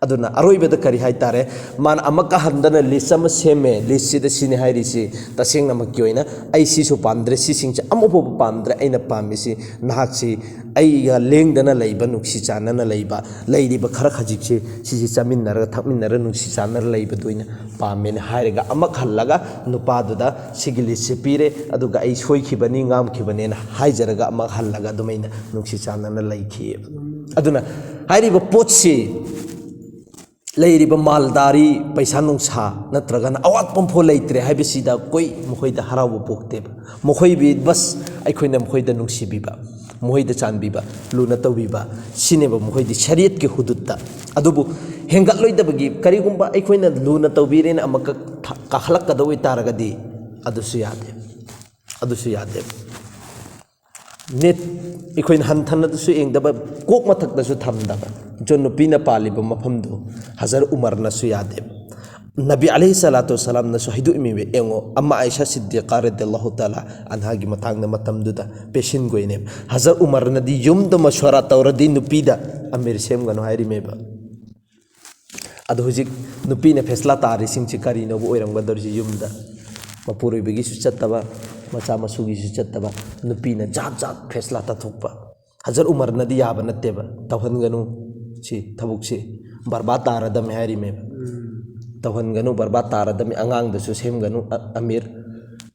ꯑꯗꯨꯅ ꯑꯔꯣꯏꯕꯗ ꯀꯔꯤ ꯍꯥꯏꯇꯥꯔꯦ? ꯃꯥꯅ ꯑꯃꯨꯛꯀ ꯍꯟꯗꯅ ꯂꯤꯁ ꯑꯃ ꯁꯦꯝꯃꯦ꯫ ꯂꯤꯁꯁꯤꯗ ꯁꯤꯅꯤ ꯍꯥꯏꯔꯤꯁꯤ, ꯇꯁꯦꯡꯅꯃꯛꯀꯤ ꯑꯣꯏꯅ ꯑꯩ ꯁꯤꯁꯨ ꯄꯥꯝꯗ꯭ꯔꯦ, ꯁꯤꯁꯤꯡꯁꯦ ꯑꯃꯐꯥꯎꯕ ꯄꯥꯝꯗ꯭ꯔꯦ, ꯑꯩꯅ ꯄꯥꯝꯃꯤꯁꯤ ꯅꯍꯥꯛꯁꯤ ꯑꯩꯒ ꯂꯦꯡꯗꯅ ꯂꯩꯕ, ꯅꯨꯡꯁꯤ ꯆꯥꯟꯅꯅ ꯂꯩꯕ, ꯂꯩꯔꯤꯕ ꯈꯔ ꯈꯖꯤꯛꯁꯦ, ꯁꯤꯁꯦ ꯆꯥꯃꯤꯟꯅꯔꯒ ꯊꯛꯃꯤꯟꯅꯔꯒ ꯅꯨꯡꯁꯤ ꯆꯥꯟꯅꯅ ꯂꯩꯕꯗꯨ ꯑꯣꯏꯅ ꯄꯥꯝꯃꯦꯅ ꯍꯥꯏꯔꯒ ꯑꯃꯨꯛ ꯍꯜꯂꯒ ꯅꯨꯄꯥꯗꯨꯗ ꯁꯤꯒꯤ ꯂꯤꯁꯁꯦ ꯄꯤꯔꯦ, ꯑꯗꯨꯒ ꯑꯩ ꯁꯣꯏꯈꯤꯕꯅꯤ, ꯉꯥꯡꯈꯤꯕꯅꯦꯅ ꯍꯥꯏꯖꯔꯒ ꯑꯃꯨꯛ ꯍꯜꯂꯒ ꯑꯗꯨꯃꯥꯏꯅ ꯅꯨꯡꯁꯤ ꯆꯥꯟꯅꯅ ꯂꯩꯈꯤꯑꯕ꯫ ꯑꯗꯨꯅ ꯍꯥꯏꯔꯤꯕ ꯄꯣꯠꯁꯤ ꯂꯩꯔꯤꯕ ꯃꯥꯜꯗꯥꯔꯤ, ꯄꯩꯁꯥ ꯅꯨꯡꯁꯥ ꯅꯠꯇ꯭ꯔꯒꯅ ꯑꯋꯥꯠꯄ ꯑꯃꯐꯥꯎ ꯂꯩꯇ꯭ꯔꯦ ꯍꯥꯏꯕꯁꯤꯗ ꯑꯩꯈꯣꯏ ꯃꯈꯣꯏꯗ ꯍꯔꯥꯎꯕ ꯄꯣꯛꯇꯦꯕ꯫ ꯃꯈꯣꯏꯕꯨ ꯕꯁ ꯑꯩꯈꯣꯏꯅ ꯃꯈꯣꯏꯗ ꯅꯨꯡꯁꯤꯕꯤꯕ, ꯃꯈꯣꯏꯗ ꯆꯥꯟꯕꯤꯕ, ꯂꯨꯅ ꯇꯧꯕꯤꯕ, ꯁꯤꯅꯦꯕ ꯃꯈꯣꯏꯗꯤ ꯁꯔꯤꯌꯠꯀꯤ ꯍꯨꯗꯨꯠꯇ꯫ ꯑꯗꯨꯕꯨ ꯍꯦꯟꯒꯠꯂꯣꯏꯗꯕꯒꯤ, ꯀꯔꯤꯒꯨꯝꯕ ꯑꯩꯈꯣꯏꯅ ꯂꯨꯅ ꯇꯧꯕꯤꯔꯦꯅ ꯑꯃꯨꯛꯀ ꯊ- ꯀꯥꯈꯠꯂꯛꯀꯗꯧꯕ ꯑꯣꯏꯇꯥꯔꯒꯗꯤ ꯑꯗꯨꯁꯨ ꯌꯥꯗꯦ, ꯑꯗꯨꯁꯨ ꯌꯥꯗꯦ꯫ ꯅꯦꯠ ꯑꯩꯈꯣꯏꯅ ꯍꯟꯊꯅꯗꯁꯨ ꯌꯦꯡꯗꯕ, ꯀꯣꯛ ꯃꯊꯛꯇꯁꯨ ꯊꯝꯗꯕ꯫ ꯏꯆꯟ ꯅꯨꯄꯤꯅ ꯄꯥꯜꯂꯤꯕ ꯃꯐꯝꯗꯨ ꯍꯖꯔ ꯎꯃꯔꯅꯁꯨ ꯌꯥꯗꯦꯕ꯫ ꯅꯕꯤ ꯑꯂꯩꯍꯤ ꯁꯂꯥꯇꯨ ꯋꯁꯁꯂꯥꯝꯅꯁꯨ ꯍꯥꯏꯗꯣꯛꯏꯃꯤꯕ꯫ ꯌꯦꯡꯉꯣ, ꯑꯃ ꯑꯥꯏꯁꯥ ꯁꯤꯗꯤꯀꯥ ꯔꯗꯤꯌꯜꯂꯥꯍꯨ ꯇꯥꯂꯥ ꯑꯟꯍꯥꯒꯤ ꯃꯇꯥꯡꯗ ꯃꯇꯝꯗꯨꯗ ꯄꯦꯁꯤꯟꯒꯣꯏꯅꯦꯕ꯫ ꯍꯖꯔ ꯎꯃꯔꯅꯗꯤ ꯌꯨꯝꯗ ꯃꯁꯋꯥꯔꯥ ꯇꯧꯔꯗꯤ ꯅꯨꯄꯤꯗ ꯑꯃꯤꯔ ꯁꯦꯝꯒꯅꯨ ꯍꯥꯏꯔꯤꯃꯦꯕ꯫ ꯑꯗꯣ ꯍꯧꯖꯤꯛ ꯅꯨꯄꯤꯅ ꯐꯦꯁꯂꯥ ꯇꯥꯔꯤꯁꯤꯡꯁꯤ ꯀꯔꯤꯅꯣꯕ ꯑꯣꯏꯔꯝꯒꯗꯧꯔꯤꯁꯤ? ꯌꯨꯝꯗ ꯃꯄꯨꯔꯣꯏꯕꯒꯤꯁꯨ ꯆꯠꯇꯕ, ꯃꯆꯥ ꯃꯁꯨꯒꯤꯁꯨ ꯆꯠꯇꯕ, ꯅꯨꯄꯤꯅ ꯖꯥꯠ ꯖꯥꯠ ꯐꯦꯁꯂꯥ ꯇꯥꯊꯣꯛꯄ꯫ ꯍꯖꯔ ꯎꯃꯔꯅꯗꯤ ꯌꯥꯕ ꯅꯠꯇꯦꯕ, ꯇꯧꯍꯟꯒꯅꯨ, ꯁꯤ ꯊꯕꯛꯁꯤ ꯕꯔꯕꯥꯗ ꯇꯥꯔꯗꯝꯃꯦ ꯍꯥꯏꯔꯤꯃꯦꯕ꯫ ꯇꯧꯍꯟꯒꯅꯨ, ꯕꯔꯕꯥꯗ ꯇꯥꯔꯗꯝꯃꯦ, ꯑꯉꯥꯡꯗꯁꯨ ꯁꯦꯝꯒꯅꯨ, ꯑ- ꯑꯃꯤꯔ,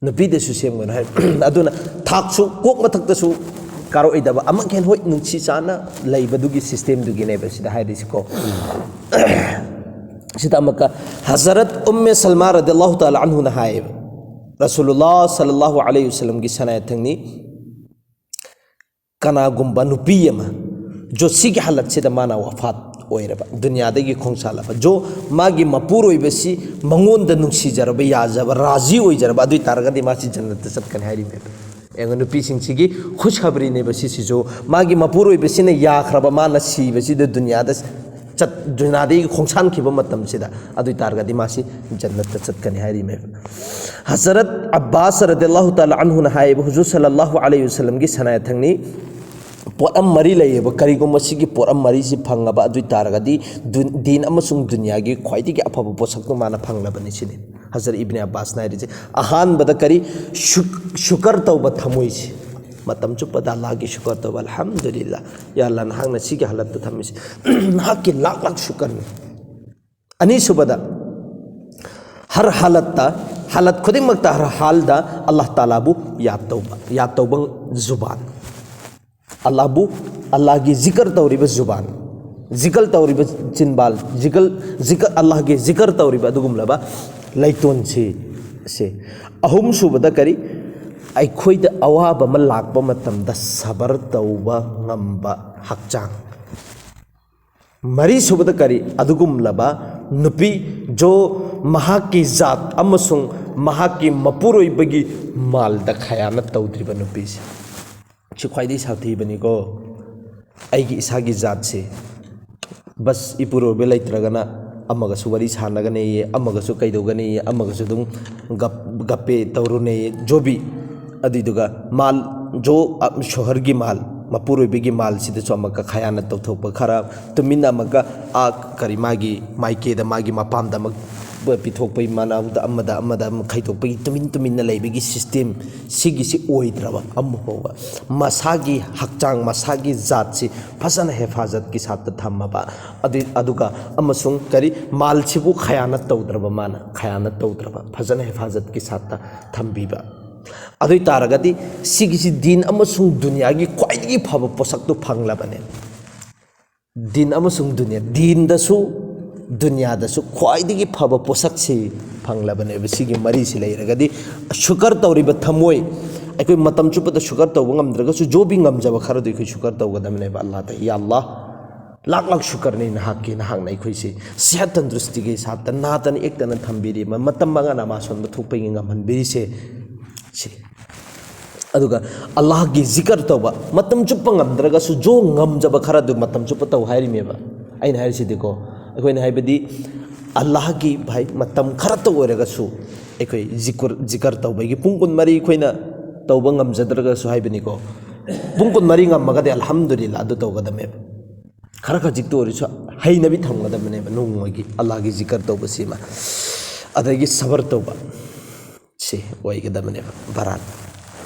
ꯅꯨꯄꯤꯗꯁꯨ ꯁꯦꯝꯒꯅꯨ ꯍꯥꯏ꯫ ꯑꯗꯨꯅ ꯊꯥꯛꯁꯨ ꯀꯣꯛ ꯃꯊꯛꯇꯁꯨ ꯀꯥꯔꯛꯑꯣꯏꯗꯕ, ꯑꯃꯛ ꯍꯦꯟ ꯍꯣꯏ ꯅꯨꯡꯁꯤ ꯆꯥꯟꯅ ꯂꯩꯕꯗꯨꯒꯤ ꯁꯤꯁꯇꯦꯝꯗꯨꯒꯤꯅꯦꯕ ꯁꯤꯗ ꯍꯥꯏꯔꯤꯁꯤꯀꯣ꯫ ꯁꯤꯗ ꯑꯃꯨꯛꯀ ꯍꯖꯔꯠ ꯎꯝꯃꯦ ꯁꯜꯃꯥ ꯔꯗꯤꯌꯜꯂꯥꯍꯨ ꯇꯥꯂꯥ ꯑꯟꯍꯨꯅ ꯍꯥꯏꯌꯦꯕ, ꯔꯁꯨꯂꯨꯜꯂꯥꯍ ꯁꯜꯂꯜꯂꯥꯍꯨ ꯑꯂꯩꯍꯤ ꯋꯁꯜꯂꯝꯒꯤ ꯁꯅꯥꯌꯥꯊꯦꯡꯅꯤ, ꯀꯅꯥꯒꯨꯝꯕ ꯅꯨꯄꯤ ꯑꯃ ꯖꯣ ꯁꯤꯒꯤ ꯍꯥꯂꯠꯁꯤꯗ ꯃꯥꯅ ꯋꯥꯐꯥꯠ ꯑꯣꯏꯔꯕ, ꯗꯨꯅꯤꯌꯥꯗꯒꯤ ꯈꯣꯡꯁꯥꯜꯂꯕ, ꯖꯣ ꯃꯥꯒꯤ ꯃꯄꯨꯔꯣꯏꯕꯁꯤ ꯃꯉꯣꯟꯗ ꯅꯨꯡꯁꯤꯖꯔꯕ, ꯌꯥꯖꯕ, ꯔꯥꯖꯤ ꯑꯣꯏꯖꯔꯕ, ꯑꯗꯨ ꯑꯣꯏ ꯇꯥꯔꯒꯗꯤ ꯃꯥꯁꯤ ꯖꯟꯅꯠꯇ ꯆꯠꯀꯅꯤ ꯍꯥꯏꯔꯤꯕꯅꯦꯕ꯫ ꯌꯦꯡꯉꯣ, ꯅꯨꯄꯤꯁꯤꯡꯁꯤꯒꯤ ꯈꯨꯁꯈꯕꯔꯤꯅꯦꯕ ꯁꯤꯁꯤꯁꯨ꯫ ꯃꯥꯒꯤ ꯃꯄꯨꯔꯣꯏꯕꯁꯤꯅ ꯌꯥꯈ꯭ꯔꯕ, ꯃꯥꯅ ꯁꯤꯕꯁꯤꯗ ꯗꯨꯅꯤꯌꯥꯗ ꯆꯠ-, ꯗꯨꯅꯤꯌꯥꯗꯒꯤ ꯈꯣꯡꯁꯥꯟꯈꯤꯕ ꯃꯇꯝꯁꯤꯗ, ꯑꯗꯨ ꯑꯣꯏ ꯇꯥꯔꯒꯗꯤ ꯃꯥꯁꯤ ꯖꯟꯅꯠꯇ ꯆꯠꯀꯅꯤ ꯍꯥꯏꯔꯤꯃꯦꯕ꯫ ꯍꯖꯔꯠ ꯑꯕꯥꯁ ꯔꯗꯤꯌꯜꯂꯥꯍꯨ ꯇꯥꯂꯥ ꯑꯟꯍꯨꯅ ꯍꯥꯏꯌꯦꯕ, ꯍꯨꯖꯨꯔ ꯁꯜꯂꯜꯂꯥꯍꯨ ꯑꯂꯩꯍꯤ ꯋꯁꯜꯂꯝꯒꯤ ꯁꯅꯥꯌꯥꯊꯪꯅꯤ ꯄꯣꯠ ꯑꯃ ꯃꯔꯤ ꯂꯩꯌꯦꯕ꯫ ꯀꯔꯤꯒꯨꯝꯕ ꯁꯤꯒꯤ ꯄꯣꯠ ꯑꯃ ꯃꯔꯤꯁꯤ ꯐꯪꯉꯕ, ꯑꯗꯨ ꯑꯣꯏ ꯇꯥꯔꯒꯗꯤ ꯗꯨꯟ-, ꯗꯤꯟ ꯑꯃꯁꯨꯡ ꯗꯨꯅꯤꯌꯥꯒꯤ ꯈ꯭ꯋꯥꯏꯗꯒꯤ ꯑꯐꯕ ꯄꯣꯠꯁꯛꯇꯨ ꯃꯥꯅ ꯐꯪꯂꯕꯅꯤ ꯁꯤꯅꯤ ꯍꯖꯔꯠ ꯏꯕꯅꯤ ꯑꯕꯥꯁꯅ ꯍꯥꯏꯔꯤꯁꯦ꯫ ꯑꯍꯥꯟꯕꯗ ꯀꯔꯤ? ꯁꯨꯛ-, ꯁꯨꯀꯔ ꯇꯧꯕ ꯊꯃꯣꯏꯁꯤ꯫ ꯃꯇꯝ ꯆꯨꯞꯄꯗ ꯑꯜꯂꯥꯍꯒꯤ ꯁꯨꯀꯔ ꯇꯧꯕ, "ꯑꯜꯍꯝꯗꯨꯂꯤꯜꯂꯥ, ꯌꯥ ꯑꯜꯂꯥꯍ, ꯅꯍꯥꯛꯅ ꯁꯤꯒꯤ ꯍꯥꯂꯠꯇ ꯊꯝꯃꯤꯁꯤ ꯅꯍꯥꯛꯀꯤ ꯂꯥꯛ ꯂꯥꯛ ꯁꯨꯀꯔꯅꯤ"꯫ ꯑꯅꯤꯁꯨꯕꯗ, ꯍꯔ ꯍꯥꯂꯠꯇ, ꯍꯥꯂꯠ ꯈꯨꯗꯤꯡꯃꯛꯇ, ꯍꯔ ꯍꯥꯜꯗ ꯑꯜꯂꯥꯍ ꯇꯥꯂꯥꯕꯨ ꯌꯥꯗ ꯇꯧꯕ, ꯌꯥꯗ ꯇꯧꯕ ꯖꯨꯕꯥꯟ꯫ ꯑꯜꯂꯥꯍꯕꯨ, ꯑꯜꯂꯥꯍꯒꯤ ꯖꯤꯀꯔ ꯇꯧꯔꯤꯕ ꯖꯨꯕꯥꯟ, ꯖꯤꯀꯔ ꯇꯧꯔꯤꯕ ꯆꯤꯟꯕꯥꯜ, ꯖꯤꯀꯔ, ꯖꯤꯀꯔ, ꯑꯜꯂꯥꯍꯒꯤ ꯖꯤꯀꯔ ꯇꯧꯔꯤꯕ ꯑꯗꯨꯒꯨꯝꯂꯕ ꯂꯩꯇꯣꯟꯁꯤ, ꯁꯤ꯫ ꯑꯍꯨꯝꯁꯨꯕꯗ ꯀꯔꯤ? ꯑꯩꯈꯣꯏꯗ ꯑꯋꯥꯕ ꯑꯃ ꯂꯥꯛꯄ ꯃꯇꯝꯗ ꯁꯕꯔ ꯇꯧꯕ ꯉꯝꯕ ꯍꯛꯆꯥꯡ꯫ ꯃꯔꯤꯁꯨꯕꯗ ꯀꯔꯤ? ꯑꯗꯨꯒꯨꯝꯂꯕ ꯅꯨꯄꯤ, ꯖꯣ ꯃꯍꯥꯛꯀꯤ ꯖꯥꯠ ꯑꯃꯁꯨꯡ ꯃꯍꯥꯛꯀꯤ ꯃꯄꯨꯔꯣꯏꯕꯒꯤ ꯃꯥꯜꯗ ꯈꯌꯥꯅꯠ ꯇꯧꯗ꯭ꯔꯤꯕ ꯅꯨꯄꯤꯁꯤ꯫ ꯁꯤ ꯈ꯭ꯋꯥꯏꯗꯒꯤ ꯁꯥꯊꯤꯕꯅꯤꯀꯣ꯫ ꯑꯩꯒꯤ ꯏꯁꯥꯒꯤ ꯖꯥꯠꯁꯦ, ꯕꯁ, ꯏꯄꯨꯔꯣꯏꯕ ꯂꯩꯇ꯭ꯔꯒꯅ ꯑꯃꯒꯁꯨ ꯋꯥꯔꯤ ꯁꯥꯟꯅꯒꯅꯤꯌꯦ, ꯑꯃꯒꯁꯨ ꯀꯩꯗꯧꯒꯅꯤꯌꯦ, ꯑꯃꯒꯁꯨ ꯑꯗꯨꯝ ꯒꯞ-, ꯒꯞꯄꯦ ꯇꯧꯔꯨꯅꯦꯌꯦ, ꯖꯣꯕꯤ꯫ ꯑꯗꯨꯏꯗꯨꯒ ꯃꯥꯜ, ꯖꯣ, ꯑ, ꯁꯣꯍꯔꯒꯤ ꯃꯥꯜ, ꯃꯄꯨꯔꯣꯏꯕꯒꯤ ꯃꯥꯜꯁꯤꯗꯁꯨ ꯑꯃꯨꯛꯀ ꯈꯌꯥꯅꯠ ꯇꯧꯊꯣꯛꯄ ꯈꯔ, ꯇꯨꯃꯤꯟꯅ ꯑꯃꯨꯛꯀ, ꯑ, ꯀꯔꯤ, ꯃꯥꯒꯤ ꯃꯥꯏꯀꯦꯗ, ꯃꯥꯒꯤ ꯃꯄꯥꯝꯗ ꯑꯃꯨꯛ ꯄꯤꯊꯣꯛꯄꯒꯤ, ꯃꯅꯥꯎꯗ ꯑꯃꯗ, ꯑꯃꯗ ꯑꯃꯨꯛ ꯈꯥꯏꯗꯣꯛꯄꯒꯤ, ꯇꯨꯃꯤꯟ ꯇꯨꯃꯤꯟꯅ ꯂꯩꯕꯒꯤ ꯁꯤꯁꯇꯦꯝ, ꯁꯤꯒꯤꯁꯤ ꯑꯣꯏꯗ꯭ꯔꯕ ꯑꯃ ꯐꯥꯎꯕ꯫ ꯃꯁꯥꯒꯤ ꯍꯛꯆꯥꯡ, ꯃꯁꯥꯒꯤ ꯖꯥꯠꯁꯤ ꯐꯖꯅ ꯍꯦꯐꯥꯖꯠꯀꯤ ꯁꯥꯠꯇ ꯊꯝꯃꯕ, ꯑꯗꯨ, ꯑꯗꯨꯒ ꯑꯃꯁꯨꯡ ꯀꯔꯤ, ꯃꯥꯜꯁꯤꯕꯨ ꯈꯌꯥꯅꯠ ꯇꯧꯗ꯭ꯔꯕ, ꯃꯥꯅ ꯈꯌꯥꯅꯠ ꯇꯧꯗ꯭ꯔꯕ, ꯐꯖꯅ ꯍꯦꯐꯥꯖꯠꯀꯤ ꯁꯥꯠꯇ ꯊꯝꯕꯤꯕ꯫ ꯑꯗꯨ ꯑꯣꯏ ꯇꯥꯔꯒꯗꯤ ꯁꯤꯒꯤꯁꯤ ꯗꯤꯟ ꯑꯃꯁꯨꯡ ꯗꯨꯅꯤꯌꯥꯒꯤ ꯈ꯭ꯋꯥꯏꯗꯒꯤ ꯐꯕ ꯄꯣꯠꯁꯛꯇꯨ ꯐꯪꯂꯕꯅꯦ꯫ ꯗꯤꯟ ꯑꯃꯁꯨꯡ ꯗꯨꯅꯤꯌꯥ, ꯗꯤꯟꯗꯁꯨ ꯗꯨꯅꯤꯌꯥꯗꯁꯨ ꯈ꯭ꯋꯥꯏꯗꯒꯤ ꯐꯕ ꯄꯣꯠꯁꯛꯁꯤ ꯐꯪꯂꯕꯅꯦꯕ꯫ ꯁꯤꯒꯤ ꯃꯔꯤꯁꯤ ꯂꯩꯔꯒꯗꯤ, ꯁꯨꯀꯔ ꯇꯧꯔꯤꯕ ꯊꯃꯣꯏ, ꯑꯩꯈꯣꯏ ꯃꯇꯝ ꯆꯨꯞꯄꯗ ꯁꯨꯀꯔ ꯇꯧꯕ ꯉꯝꯗ꯭ꯔꯒꯁꯨ, ꯖꯣ ꯕꯤ ꯉꯝꯖꯕ ꯈꯔꯗꯨ ꯑꯩꯈꯣꯏ ꯁꯨꯀꯔ ꯇꯧꯒꯗꯕꯅꯦꯕ ꯑꯜꯂꯥꯗ꯫ "ꯌꯥ ꯑꯜꯂꯥ, ꯂꯥꯛ ꯂꯥꯛ ꯁꯨꯀꯔꯅꯤ ꯅꯍꯥꯛꯀꯤ, ꯅꯍꯥꯛꯅ ꯑꯩꯈꯣꯏꯁꯤ ꯁꯤꯍꯠ ꯇꯟꯗ꯭ꯔꯨꯁꯇꯤꯒꯤ ꯁꯥꯠꯇ, ꯅꯥꯗꯅ ꯌꯦꯛꯇꯅ ꯊꯝꯕꯤꯔꯤ, ꯃ-, ꯃꯇꯝ ꯃꯉꯥ ꯅꯃꯥꯖ ꯁꯣꯟꯕ ꯊꯣꯛꯄꯒꯤ ꯉꯝꯍꯟꯕꯤꯔꯤꯁꯦ", ꯁꯤ꯫ ꯑꯗꯨꯒ ꯑꯜꯂꯥꯍꯒꯤ ꯖꯤꯀꯔ ꯇꯧꯕ, ꯃꯇꯝ ꯆꯨꯞꯄ ꯉꯝꯗ꯭ꯔꯒꯁꯨ ꯖꯣ ꯉꯝꯖꯕ ꯈꯔ ꯑꯗꯨ ꯃꯇꯝ ꯆꯨꯞꯄ ꯇꯧ ꯍꯥꯏꯔꯤꯃꯦꯕ꯫ ꯑꯩꯅ ꯍꯥꯏꯔꯤꯁꯤꯗꯤꯀꯣ, ꯑꯩꯈꯣꯏꯅ ꯍꯥꯏꯕꯗꯤ ꯑꯜꯂꯥꯍꯒꯤ, ꯚꯥꯏ, ꯃꯇꯝ ꯈꯔꯇ ꯑꯣꯏꯔꯒꯁꯨ ꯑꯩꯈꯣꯏ ꯖꯤꯀꯔ, ꯖꯤꯀꯔ ꯇꯧꯕꯒꯤ ꯄꯨꯡ ꯀꯨꯟꯃꯔꯤ ꯑꯩꯈꯣꯏꯅ ꯇꯧꯕ ꯉꯝꯖꯗ꯭ꯔꯒꯁꯨ ꯍꯥꯏꯕꯅꯤꯀꯣ, ꯄꯨꯡ ꯀꯨꯟꯃꯔꯤ ꯉꯝꯃꯒꯗꯤ ꯑꯜꯍꯝꯗꯨꯂꯤꯜꯂꯥ ꯑꯗꯨ ꯇꯧꯒꯗꯕꯅꯦꯕ꯫ ꯈꯔ ꯈꯖꯤꯛꯇ ꯑꯣꯏꯔꯁꯨ ꯍꯩꯅꯕꯤ ꯊꯝꯒꯗꯕꯅꯦꯕ ꯅꯣꯡꯃꯒꯤ ꯑꯜꯂꯥꯍꯒꯤ ꯖꯤꯀꯔ ꯇꯧꯕꯁꯤꯃ꯫ ꯑꯗꯒꯤ ꯁꯕꯔ ꯇꯧꯕ꯫ ꯁꯤ ꯑꯣꯏꯒꯗꯕꯅꯦꯕ ꯕꯔꯥꯟ꯫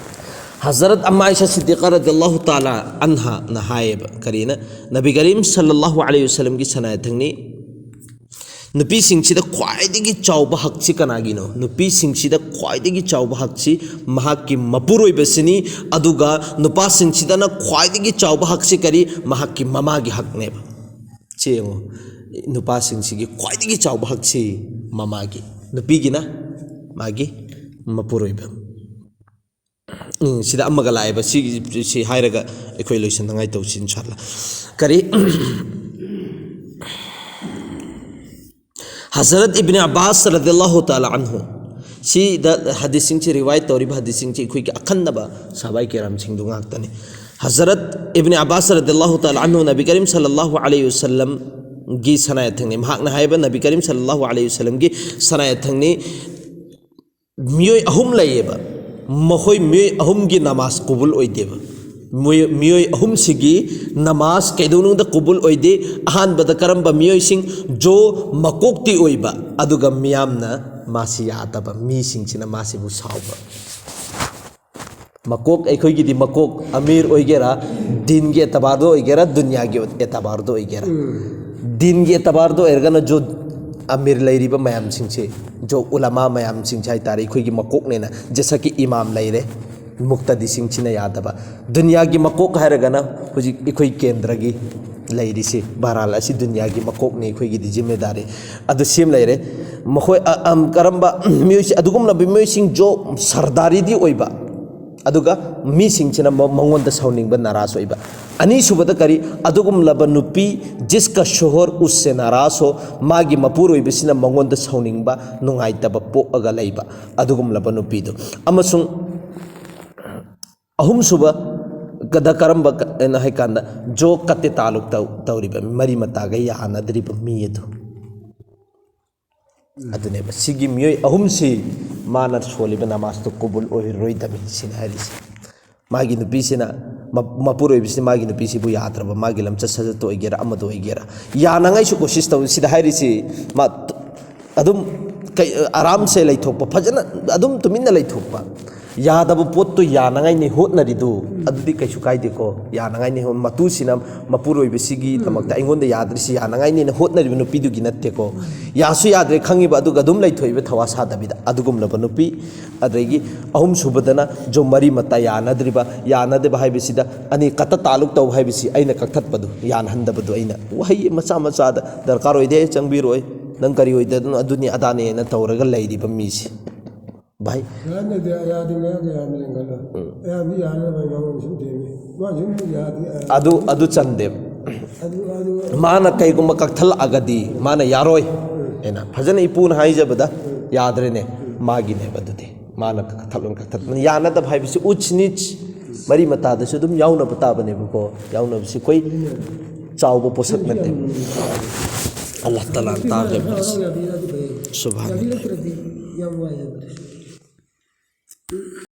ꯍꯖꯔꯠ ꯑꯝꯃ ꯑꯥꯏꯁꯥ ꯁꯤꯗꯤꯀꯥ ꯔꯗꯤꯌꯜꯂꯥꯍꯨ ꯇꯥꯂꯥ ꯑꯟꯍꯥꯅ ꯍꯥꯏꯌꯦꯕ, ꯀꯔꯤꯅ? ꯅꯕꯤ ꯀꯔꯤꯝ ꯁꯜꯂꯜꯂꯥꯍꯨ ꯑꯂꯩꯍꯤ ꯋꯁꯜꯂꯝꯒꯤ ꯁꯅꯥꯌꯥꯊꯪꯅꯤ, "ꯅꯨꯄꯤꯁꯤꯡꯁꯤꯗ ꯈ꯭ꯋꯥꯏꯗꯒꯤ ꯆꯥꯎꯕ ꯍꯛꯁꯤ ꯀꯅꯥꯒꯤꯅꯣ? ꯅꯨꯄꯤꯁꯤꯡꯁꯤꯗ ꯈ꯭ꯋꯥꯏꯗꯒꯤ ꯆꯥꯎꯕ ꯍꯛꯁꯤ ꯃꯍꯥꯛꯀꯤ ꯃꯄꯨꯔꯣꯏꯕꯁꯤꯅꯤ, ꯑꯗꯨꯒ ꯅꯨꯄꯥꯁꯤꯡꯁꯤꯗꯅ ꯈ꯭ꯋꯥꯏꯗꯒꯤ ꯆꯥꯎꯕ ꯍꯛꯁꯤ ꯀꯔꯤ? ꯃꯍꯥꯛꯀꯤ ꯃꯃꯥꯒꯤ ꯍꯛꯅꯦꯕ"꯫ ꯁꯤ ꯌꯦꯡꯉꯣ, ꯅꯨꯄꯥꯁꯤꯡꯁꯤꯒꯤ ꯈ꯭ꯋꯥꯏꯗꯒꯤ ꯆꯥꯎꯕ ꯍꯛꯁꯤ ꯃꯃꯥꯒꯤ, ꯅꯨꯄꯤꯒꯤꯅ ꯃꯥꯒꯤ ꯃꯄꯨꯔꯣꯏꯕ꯫ ꯎꯝ, ꯁꯤꯗ ꯑꯃꯒ ꯂꯥꯛꯑꯦꯕ, ꯁꯤ, ꯁꯤ ꯍꯥꯏꯔꯒ ꯑꯩꯈꯣꯏ ꯂꯣꯏꯁꯤꯟꯅꯉꯥꯏ ꯇꯧꯁꯤ, ꯏꯟꯁꯥꯜꯂꯥ꯫ ꯀꯔꯤ? ꯍꯖꯔꯠ ꯏꯕꯅꯤ ꯑꯕꯥꯁ ꯔꯗꯤꯌꯜꯂꯥꯍꯨ ꯇꯥꯂꯥ ꯑꯟꯍꯨ, ꯁꯤꯗ ꯍꯗꯤꯁꯁꯤꯡꯁꯤ, ꯔꯤꯋꯥꯌꯠ ꯇꯧꯔꯤꯕ ꯍꯗꯤꯁꯁꯤꯡꯁꯤ ꯑꯩꯈꯣꯏꯒꯤ ꯑꯈꯟꯅꯕ ꯁꯍꯥꯕꯥꯏ ꯀꯤꯔꯥꯝꯁꯤꯡꯗꯨ ꯉꯥꯛꯇꯅꯤ꯫ ꯍꯖꯔꯠ ꯏꯕꯅꯤ ꯑꯕꯥꯁ ꯔꯗꯤꯌꯜꯂꯥꯍꯨ ꯇꯥꯂꯥ ꯑꯟꯍꯨ, ꯅꯕꯤ ꯀꯔꯤꯝ ꯁꯜꯂꯜꯂꯥꯍꯨ ꯑꯂꯩꯍꯤ ꯋꯁꯜꯂꯝꯒꯤ ꯁꯅꯥꯌꯥꯊꯪꯅꯤ꯫ ꯃꯍꯥꯛꯅ ꯍꯥꯏꯕ, ꯅꯕꯤ ꯀꯔꯤꯝ ꯁꯜꯂꯜꯂꯥꯍꯨ ꯑꯂꯩꯍꯤ ꯋꯁꯜꯂꯝꯒꯤ ꯁꯅꯥꯌꯥꯊꯪꯅꯤ꯫ ꯃꯤꯑꯣꯏ ꯑꯍꯨꯝ ꯂꯩꯌꯦꯕ, ꯃꯈꯣꯏ ꯃꯤꯑꯣꯏ ꯑꯍꯨꯝꯒꯤ ꯅꯃꯥꯖ ꯀꯕꯨꯜ ꯑꯣꯏꯗꯦꯕ꯫ ꯃꯤꯑꯣꯏ, ꯃꯤꯑꯣꯏ ꯑꯍꯨꯝꯁꯤꯒꯤ ꯅꯃꯥꯖ ꯀꯩꯗꯧꯅꯨꯡꯗ ꯀꯕꯨꯜ ꯑꯣꯏꯗꯦ꯫ ꯑꯍꯥꯟꯕꯗ ꯀꯔꯝꯕ ꯃꯤꯑꯣꯏꯁꯤꯡ? ꯖꯣ ꯃꯀꯣꯛꯇꯤ ꯑꯣꯏꯕ, ꯑꯗꯨꯒ ꯃꯤꯌꯥꯝꯅ ꯃꯥꯁꯤ ꯌꯥꯗꯕ, ꯃꯤꯁꯤꯡꯁꯤꯅ ꯃꯥꯁꯤꯕꯨ ꯁꯥꯎꯕ꯫ ꯃꯀꯣꯛ, ꯑꯩꯈꯣꯏꯒꯤꯗꯤ ꯃꯀꯣꯛ ꯑꯃꯤꯔ ꯑꯣꯏꯒꯦꯔꯥ, ꯗꯤꯟꯒꯤ ꯑꯦꯇꯕꯥꯔꯗ ꯑꯣꯏꯒꯦꯔꯥ, ꯗꯨꯅꯤꯌꯥꯒꯤ ꯑꯦꯇꯕꯥꯔꯗ ꯑꯣꯏꯒꯦꯔꯥ꯫ ꯗꯤꯟꯒꯤ ꯑꯦꯇꯕꯥꯔꯗ ꯑꯣꯏꯔꯒꯅ ꯖꯣ ꯑꯃꯤꯔ ꯂꯩꯔꯤꯕ ꯃꯌꯥꯝꯁꯤꯡꯁꯦ, ꯖꯣ ꯎꯂꯃꯥ ꯃꯌꯥꯝꯁꯤꯡꯁꯦ ꯍꯥꯏꯇꯥꯔꯦ, ꯑꯩꯈꯣꯏꯒꯤ ꯃꯀꯣꯛꯅꯦꯅ, ꯖꯩꯁꯥ ꯀꯤ ꯏꯃꯥꯝ ꯂꯩꯔꯦ, ꯃꯨꯛꯇꯗꯤꯁꯤꯡꯁꯤꯅ ꯌꯥꯗꯕ꯫ ꯗꯨꯅꯤꯌꯥꯒꯤ ꯃꯀꯣꯛ ꯍꯥꯏꯔꯒꯅ ꯍꯧꯖꯤꯛ ꯑꯩꯈꯣꯏ ꯀꯦꯟꯗ꯭ꯔꯒꯤ ꯂꯩꯔꯤꯁꯤ, ꯕꯍꯔꯍꯥꯜ, ꯑꯁꯤ ꯗꯨꯅꯤꯌꯥꯒꯤ ꯃꯀꯣꯛꯅꯤ, ꯑꯩꯈꯣꯏꯒꯤꯗꯤ ꯖꯤꯝꯃꯦꯗꯥꯔꯤ꯫ ꯑꯗꯨ ꯁꯤ ꯑꯃ ꯂꯩꯔꯦ꯫ ꯃꯈꯣꯏ, ꯑ, ꯑꯝ, ꯀꯔꯝꯕ ꯃꯤꯑꯣꯏꯁꯤ-, ꯑꯗꯨꯒꯨꯝꯂꯕ ꯃꯤꯑꯣꯏꯁꯤꯡ ꯖꯣ ꯁꯔꯗꯥꯔꯤꯗꯤ ꯑꯣꯏꯕ, ꯑꯗꯨꯒ ꯃꯤꯁꯤꯡꯁꯤꯅ ꯃ- ꯃꯉꯣꯟꯗ ꯁꯥꯎꯅꯤꯡꯕ, ꯅꯥꯔꯥꯁ ꯑꯣꯏꯕ꯫ ꯑꯅꯤꯁꯨꯕꯗ ꯀꯔꯤ? ꯑꯗꯨꯒꯨꯝꯂꯕ ꯅꯨꯄꯤ, ꯖꯤꯁꯀ ꯁꯣꯍꯣꯔ ꯎꯁꯦ ꯅꯥꯔꯥꯁ ꯍꯣ, ꯃꯥꯒꯤ ꯃꯄꯨꯔꯣꯏꯕꯁꯤꯅ ꯃꯉꯣꯟꯗ ꯁꯥꯎꯅꯤꯡꯕ, ꯅꯨꯡꯉꯥꯏꯇꯕ ꯄꯣꯛꯑꯒ ꯂꯩꯕ, ꯑꯗꯨꯒꯨꯝꯂꯕ ꯅꯨꯄꯤꯗꯨ꯫ ꯑꯃꯁꯨꯡ ꯑꯍꯨꯝꯁꯨꯕ ꯀꯗ ꯀꯔꯝꯕ ꯀ- ꯍꯥꯏꯅ ꯍꯥꯏ ꯀꯥꯟꯗ, ꯖꯣ ꯀꯠꯇꯦ ꯇꯥꯂꯨꯛ ꯇꯧ- ꯇꯧꯔꯤꯕ, ꯃꯔꯤ ꯃꯇꯥꯒ ꯌꯥꯅꯗ꯭ꯔꯤꯕ ꯃꯤ ꯑꯗꯨ꯫ ꯑꯗꯨꯅꯦꯕ ꯁꯤꯒꯤ ꯃꯤꯑꯣꯏ ꯑꯍꯨꯝꯁꯤ ꯃꯥꯅ ꯁꯣꯜꯂꯤꯕ ꯅꯃꯥꯖꯇꯨ ꯀꯕꯨꯜ ꯑꯣꯏꯔꯔꯣꯏꯗꯕꯅꯤ ꯁꯤꯅ ꯍꯥꯏꯔꯤꯁꯦ꯫ ꯃꯥꯒꯤ ꯅꯨꯄꯤꯁꯤꯅ, ꯃ- ꯃꯄꯨꯔꯣꯏꯕꯁꯤꯅ ꯃꯥꯒꯤ ꯅꯨꯄꯤꯁꯤꯕꯨ ꯌꯥꯗ꯭ꯔꯕ, ꯃꯥꯒꯤ ꯂꯝꯆꯠ ꯁꯥꯖꯠꯇ ꯑꯣꯏꯒꯦꯔꯥ, ꯑꯃꯗ ꯑꯣꯏꯒꯦꯔꯥ, ꯌꯥꯅꯉꯥꯏꯁꯨ ꯀꯣꯁꯤꯁ ꯇꯧꯏ꯫ ꯁꯤꯗ ꯍꯥꯏꯔꯤꯁꯤ ꯃꯥ ꯇ- ꯑꯗꯨꯝ ꯀꯩ ꯑꯔꯥꯝꯁꯦ ꯂꯩꯊꯣꯛꯄ, ꯐꯖꯅ ꯑꯗꯨꯝ ꯇꯨꯃꯤꯟꯅ ꯂꯩꯊꯣꯛꯄ, ꯌꯥꯗꯕ ꯄꯣꯠꯇꯨ ꯌꯥꯅꯉꯥꯏꯅꯤ ꯍꯣꯠꯅꯔꯤꯗꯨ, ꯑꯗꯨꯗꯤ ꯀꯩꯁꯨ ꯀꯥꯏꯗꯦꯀꯣ꯫ ꯌꯥꯅꯉꯥꯏꯅꯤ ꯍꯣ- ꯃꯇꯨꯁꯤꯅ ꯃꯄꯨꯔꯣꯏꯕꯁꯤꯒꯤꯗꯃꯛꯇ ꯑꯩꯉꯣꯟꯗ ꯌꯥꯗ꯭ꯔꯤꯁꯤ ꯌꯥꯅꯉꯥꯏꯅꯤꯅ ꯍꯣꯠꯅꯔꯤꯕ ꯅꯨꯄꯤꯗꯨꯒꯤ ꯅꯠꯇꯦꯀꯣ꯫ ꯌꯥꯁꯨ ꯌꯥꯗ꯭ꯔꯦ ꯈꯪꯉꯤꯕ, ꯑꯗꯨꯒ ꯑꯗꯨꯝ ꯂꯩꯊꯣꯛꯏꯕ ꯊꯋꯥ ꯁꯥꯗꯕꯤꯗ, ꯑꯗꯨꯒꯨꯝꯂꯕ ꯅꯨꯄꯤ꯫ ꯑꯗꯒꯤ ꯑꯍꯨꯝꯁꯨꯕꯗꯅ ꯖꯣ ꯃꯔꯤ ꯃꯇꯥ ꯌꯥꯅꯗ꯭ꯔꯤꯕ, ꯌꯥꯅꯗꯕ ꯍꯥꯏꯕꯁꯤꯗ ꯑꯅꯤ ꯀꯠꯇ ꯇꯥꯂꯨꯛ ꯇꯧ ꯍꯥꯏꯕꯁꯤ ꯑꯩꯅ ꯀꯛꯊꯠꯄꯗꯨ, ꯌꯥꯅꯍꯟꯗꯕꯗꯨ ꯑꯩꯅ ꯋꯥꯍꯩ ꯃꯆꯥ ꯃꯆꯥꯗ ꯗꯔꯀꯥꯔ ꯑꯣꯏꯗꯦ, ꯆꯪꯕꯤꯔꯣꯏ, ꯅꯪ ꯀꯔꯤ ꯑꯣꯏꯗꯗꯅꯣ, ꯑꯗꯨꯅꯤ ꯑꯗꯥꯅꯤꯅ ꯇꯧꯔꯒ ꯂꯩꯔꯤꯕ ꯃꯤꯁꯦ꯫ ꯚꯥꯏ, ꯌꯥꯅꯗꯦ, ꯑꯌꯥꯗꯤ ꯃꯌꯥꯝ ꯌꯥꯅꯔꯦ ꯈꯜꯂꯣ꯫ ꯑꯌꯥꯝꯕ ꯌꯥꯅꯅꯕ ꯃꯉꯣꯟꯗ ꯁꯨꯝ ꯊꯦꯝꯃꯤ꯫ ꯃꯥ ꯁꯨꯝ ꯌꯥꯗꯦ, ꯑꯌꯥꯗꯦ꯫ ꯑꯗꯨ, ꯑꯗꯨ ꯆꯟꯗꯦꯕ꯫ ꯑꯗꯨ, ꯑꯗꯨ ꯃꯥꯅ ꯀꯩꯒꯨꯝꯕ ꯀꯛꯊꯠꯂꯛꯑꯒꯗꯤ ꯃꯥꯅ ꯌꯥꯔꯣꯏ ꯍꯥꯏꯅ ꯐꯖꯅ ꯏꯄꯨꯅ ꯍꯥꯏꯖꯕꯗ ꯌꯥꯗ꯭ꯔꯦꯅꯦ꯫ ꯃꯥꯒꯤꯅꯦꯕ ꯑꯗꯨꯗꯤ꯫ ꯃꯥꯅ ꯀꯛꯊꯠꯂꯣ, ꯀꯛꯊꯠꯂꯣ꯫ ꯌꯥꯅꯗꯕ ꯍꯥꯏꯕꯁꯤ ꯎꯆ ꯅꯤꯆ ꯃꯔꯤ ꯃꯇꯥꯗꯁꯨ ꯑꯗꯨꯝ ꯌꯥꯎꯅꯕ ꯇꯥꯕꯅꯦꯕꯀꯣ꯫ ꯌꯥꯎꯅꯕꯁꯤ ꯑꯩꯈꯣꯏ ꯆꯥꯎꯕ ꯄꯣꯠꯁꯛ ꯅꯠꯇꯦꯕ꯫ ꯑꯜꯂꯥꯍ ꯇꯥꯂꯥꯅ ꯇꯥꯛꯂꯤꯕ꯫ ꯁꯨꯕꯍꯥꯅꯜꯂꯥꯍ꯫